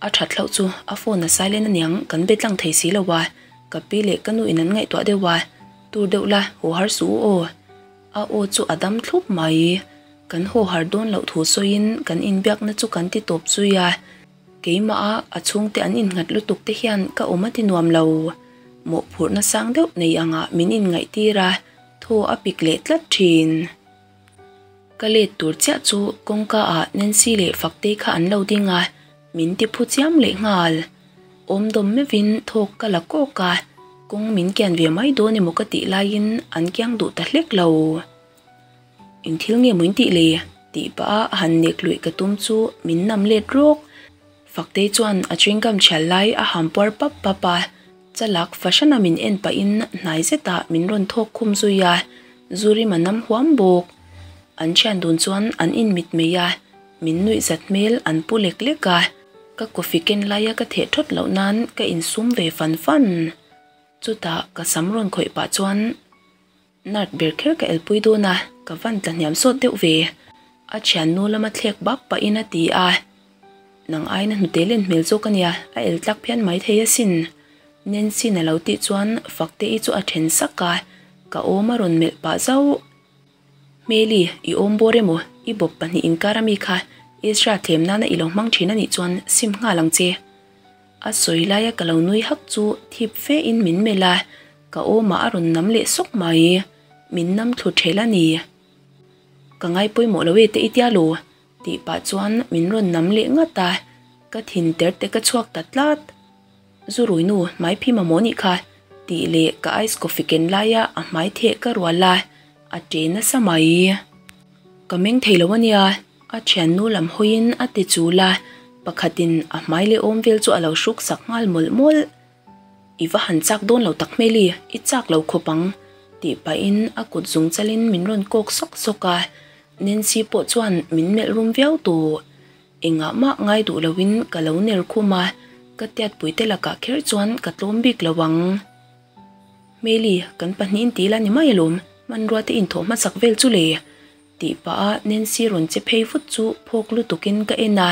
A that hlauh chu a phone a silent aniang kan be tlang thei si lo a, ka pi leh ka nu in an ngaihtuah deuh a, tur deuh la, haw har suh u aw. A aw chu a dam thlup mai. Kan haw har dawn loh thu sawiin kan inbiakna chu kan ti tawp zui a, keimah a a chhungte an innghat lutuk te hian ka awm a ti nuam lo. Mawhphurhna sang deuh nei angah min inngaihtir a, thaw a pik leh tlat thin. Ka let tur chiah chu kawngka ah Nancy leh Faktei kha an lo ding a, min ti phu chiam leh nghal. Awm dawm meuhin thawk ka la kawk a, kawng min kian ve mai dawn emaw ka tih laiin an kiang duh ta hlek lo. Eng thil nge maw in tih le? tih pah a han nek luih ka tum chu min nam let rawk. Faktei chuan a chewing gum chhial lai a ham puar pap pap a, Chalak fahrana min en pahin hnai zetah min rawn thawk khum zui a, Zurima nam huam bawk. An thian dun chuan an inmit mai a, min nuih zat hmel an pu lek lek a, ka coffee ken laia ka theh thawt loh nan ka insum ve fan fan. Chutah ka sam rawn khawih pah chuan Nart ber kher ka elpui dawn a, ka van tla hniam sawt deuh ve. A thiannu lama thlek bak pahin a ti a. Nang aina hnute len hmel zawk a nia, a el tlak phian mai thei asin. Nancy-in a lo tih chuan Fakte-i chu a then sak a, ka awm a rawn melh pah zauh. Hmeli, i awm bawr emaw, i bawp pahnih inkar ami kha Ezra thlem nana i lo hmang thin a nih chuan sim nghal ang che. A sawi laia ka lo nui hak chu thip fe in min melh a, ka awmah a rawn nam leh sawk mai. Min nam thlu ṭhel a ni. Ka ngai pawimawh lo e te i tia lo, tih pah chuan min rawn nam leh ngat a, ka thin ter te ka chhuak ta tlat. Zu rui nu hmai phi mamawh nih kha, tih leh ka ice coffee ken laia a hmai theh ka rual a, a ṭe nasa mai. Ka meng thei lo a nia, a thiannu lam hawiin a ti chul a, pakhatin a hmai leh awm vel chu a lo hruk sak nghal mawlh mawlh. I va han chak dawn lo tak hmeli, i chak lo khawp ang, tih pahin a kut zung chalin min rawn kawk sawk sawk a, Nancy pawh chuan min melh rum viau tawh. Engah mah ngai duh loin ka lo ner khum a, ka tiatpuite lakah kher chuan ka tlawm bik lo ang. Hmeli, kan pahnihin ti ila ni mai alawm, hmanrua te inthawh hmasak vel chu le. Tih pah a Nancy rawn che phei vut chu phawk lutukin ka en a,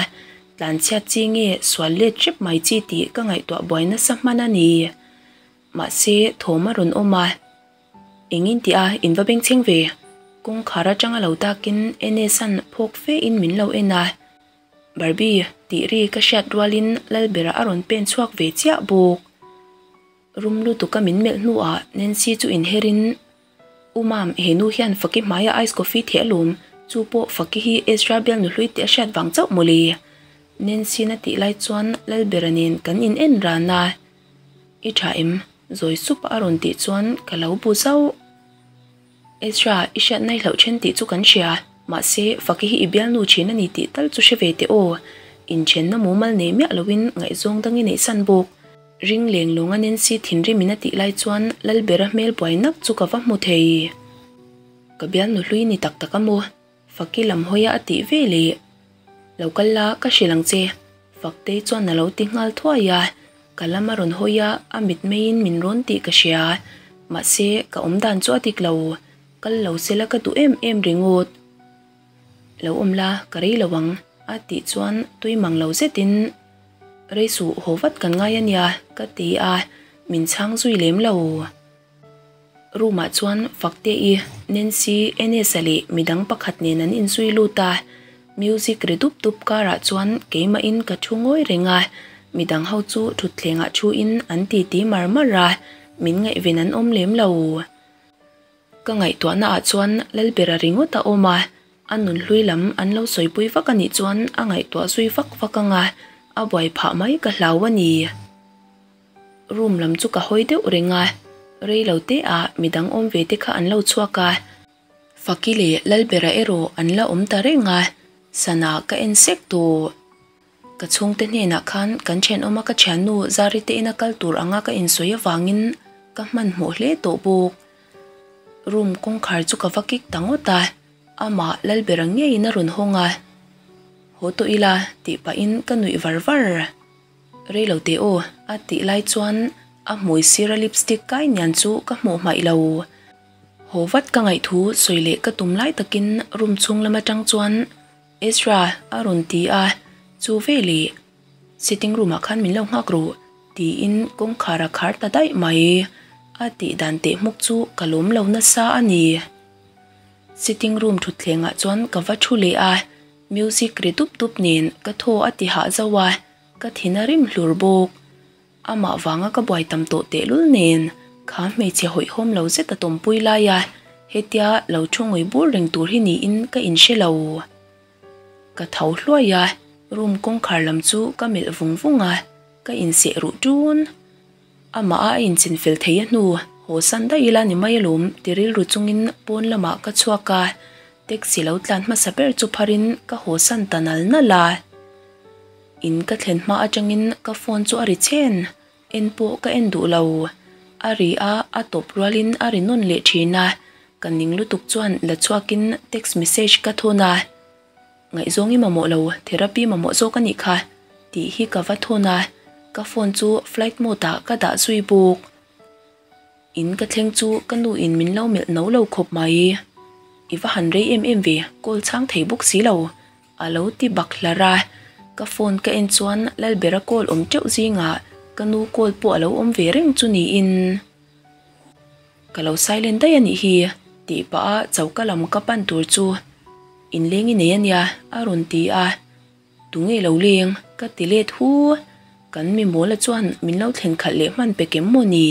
tlanchhiat chi nge sual let hrep mai chi tih ka ngaihtuah buai nasa hman a ni. Mahse, thawm a rawn awm a. Engin tih a in va bengchheng ve? Kawngkhar atanga lo takin Enes-a'n phawk fe in min lo en a. Barbie tih ri ka hriat rualin Lalbera a rawn pen chhuak ve chiah bawk. Rum lutuka min melh hnuah Nancy chu inherin, U Mam, he nu hian Faki hmaia ice coffee theh alawm, chu pawh Faki hi Ezra bial nuhlui tih a hriat vang chauh mawle. Nancy-na tih lai chuan Lalbera nen kan in en ran a. I tha em? Zawi sup a rawn tih chuan ka lo bu zauh. Ezra, i hriat nai hlauh then tih chu kan hria, mahse Faki hi i bialnu thin a ni tih tal chu hre ve teh aw. Inthenna mumal nei miah loin ngaihzawng dang i neihsan bawk. Ring leng lawnga Nancy thinrim in a tih lai chuan Lalbera hmel buai nak chu ka va hmu thei. Ka bialnu hlui ni tak tak a maw? Faki lam hawia a tih ve leh. Lo kal la, ka hrilh ang che. Faktei chuan a lo ti nghal thuai a, ka lam a rawn hawi a, a mitmeiin min rawn tih ka hria. Mahse, ka awm dan chu a dik lo. Kal lo sela ka duh em em ringawt. Lo awm la, ka rei lo ang, a tih chuan tui mang lo zetin, Rei suh, haw vat kan ngai a nia, ka ti a, min chhang zui lem lo. Room ah chuan Fakte-i, Nancy, Enes-a leh midang pakhat nen an inzui lut a, music ri dup dup karah chuan keimahin ka thu ngawi reng a, midang ho chu thutthlengah thuin an titi mar mar a, min ngaihven an awm lem lo. Ka ngaihtuahna ah chuan Lalbera ringawt a awm a, a nunhlui lam an lo sawipui vak a nih chuan a ngaihtuah zui vak vak ang a, a buai phah mai ka hlau a ni. Room lam chu ka hawi deuh reng a, rei lo te ah midang awm ve te kha an lo chhuak a, Faki leh Lalbera erawh an la awm ta reng a, sana ka en sek tawh. Ka chhungte hnenah khan kan thenawma ka thiannu Zari te ina kal tur anga ka insawi avangin ka hmanhmawh hle tawh bawk. Room kawngkhar chu ka va kik ta ngawt a, amah Lalbera ngeiin a rawn hawng a. Haw tawh ila tih pahin ka nuih var var. Rei lo teh aw a tih lai chuan a hmui sira lipstick kai nian chu ka hmuh hmaih lo. Haw vat ka ngaihthu sawi leh ka tum lai takin room chhung lam atang chuan Ezra a rawn ti a, chu veleh sitting room ah khan min lo nghak rawh tiin kawngkhar a khar ta daih mai. A tih dan teh hmuk chu ka lawm lo nasa a ni. Sitting room thutthleng ah chuan ka va thu leh a, music ri dup dup nen ka thaw a ti hah zauh a, ka thin a rim hlur bawk. Amah vanga ka buai tam tawh tehlul nen kha hmeichhe hawihhawm lo zet a tawmpui lai a, hetia lo thu ngawi bur reng tur hi niin ka inhre lo. Ka tho hluai a, room kawngkhar lam chu ka melh vung vung a, ka inseh ruh ṭun. Amah a inchin fel thei a hnu, haw san daih ila ni mai alawm ti rilru chungin pawn lamah ka chhuak a, taxi lo tlan hmasa ber chu pharin ka haw san ta nal nal a. In ka thlen hma atangin ka phone chu a ri chhen, en pawh ka en duh lo. A ri a, a tawp rualin a ri nawn leh thin a, ka ning lutuk chuan la chhuakin text message ka thawn a, Ngaihzawng i mamawh lo, therapy mamawh zawk a nih kha tih hi ka va thawn a, ka phone chu flight mode ah ka dah zui bawk. In ka thleng chu ka nu in min lo melh no lo khawp mai. I va han rei em em ve, call chhang thei bawk si lo. A lo ti bak hlar a, ka phone ka en chuan Lalbera call awm teuh zingah ka nu call pawh a lo awm ve reng chu niin. Ka lo silent daih a nih hi tih pah a choka lam ka pan tur chu inleng i nei a nia a rawn ti a, tunge lo leng ka ti let hu, kan mi mawla chuan min lo thlen khalh leh hman pe kem maw ni?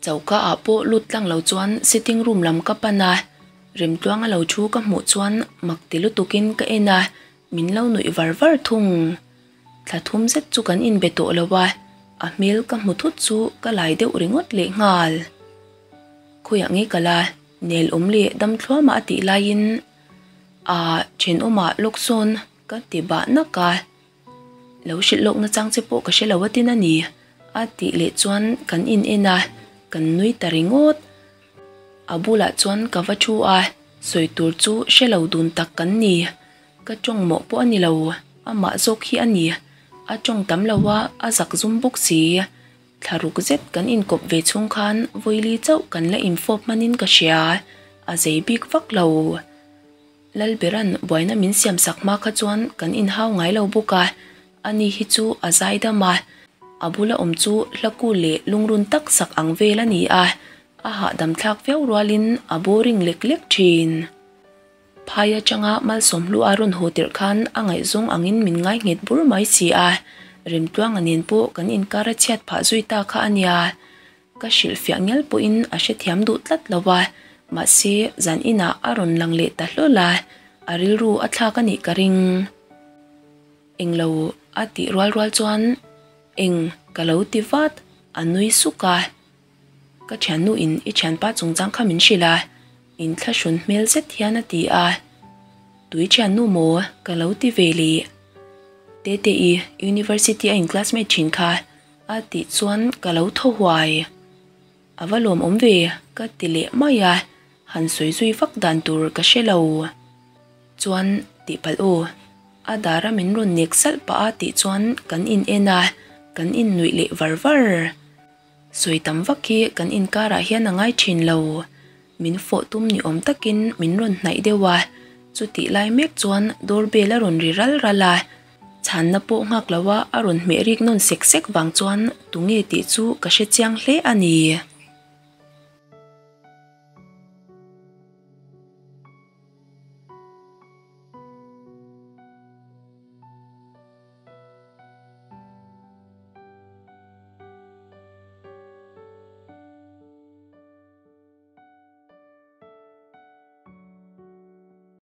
Choka ah pawh lut tlang lo chuan sitting room lam ka pan a, Remtluanga lo thu ka hmuh chuan mak ti lutukin ka en a, min lo nuih var var thung. Thla thum zet chu kan inbe tawh lo a, a hmel ka hmu thut chu ka lai deuh ringawt leh nghal. Khawiah nge ka la nel awm leh dam thluama a tih laiin a thenawmah lawk sawn ka ti bah nak a. Lo hrilh lawk nachang che pawh ka hre lo a tin a ni, a tih leh chuan kan in en a, kan nui ta ringawt. A bulah chuan ka va thu a, sawi tur chu hre lo dun tak kan ni. Ka tawng mawh pawh a ni lo, amah zawk hi a ni. A tawng tam lo a, a zak zum bawk si. Thla ruk zet kan inkawp ve chhung khan vawili chauh kan la infawp hmanin ka hria, a zei bik vak lo. Lalberan buaina min siam sak hma kha chuan kan inhau ngai lo bawk a, ani hi chu a zaidam a, a bula awm chu hla kul leh lungrun tak sak ang vel a ni a, a hahdam thlak viau rualin a boring lek lek thin. Phai atanga Malsawmhlu a rawn haw tirh khan a ngaihzawng angin min ngai nghet bur mai si a, Remtluanga nen pawh kan inkar a chhiat phah zui ta kha a nia. Ka hrilhfiah ngial pawhin a hrethiam duh tlat lo a, mahse zan inah a rawn lang leh ta hlawl a, a rilru a thlak a nih ka ring. Englo a tih rual rual chuan eng ka lo ti vat, a nui suk a. Ka thiannu in i thianpa chungchang kha min hrilh a, inthlahrun hmel zet hian a ti a. Tui thiannu maw ka lo ti ve leh. Tete-i University a in classmate thin kha A tih chuan ka lo thaw huai. A va lawmawm ve, ka ti leh mai a, han sawi zui vak dan tur ka hre lo. Chuan tih palh aw, a dara min rawn nek salh pah a tih chuan kan in en a, kan in nuih leh var var. Sawi tam vak hi kan inkarah hian a ngai thin lo. Min fawh tum ni awm takin min rawn hnaih deuh a, Chutih lai mek chuan door bell a rawn ri ral ral a, chhanna pawh nghak lo a a rawn hmeh rik nawn sek sek vang chuan tunge tih chu ka hre chiang hle a ni.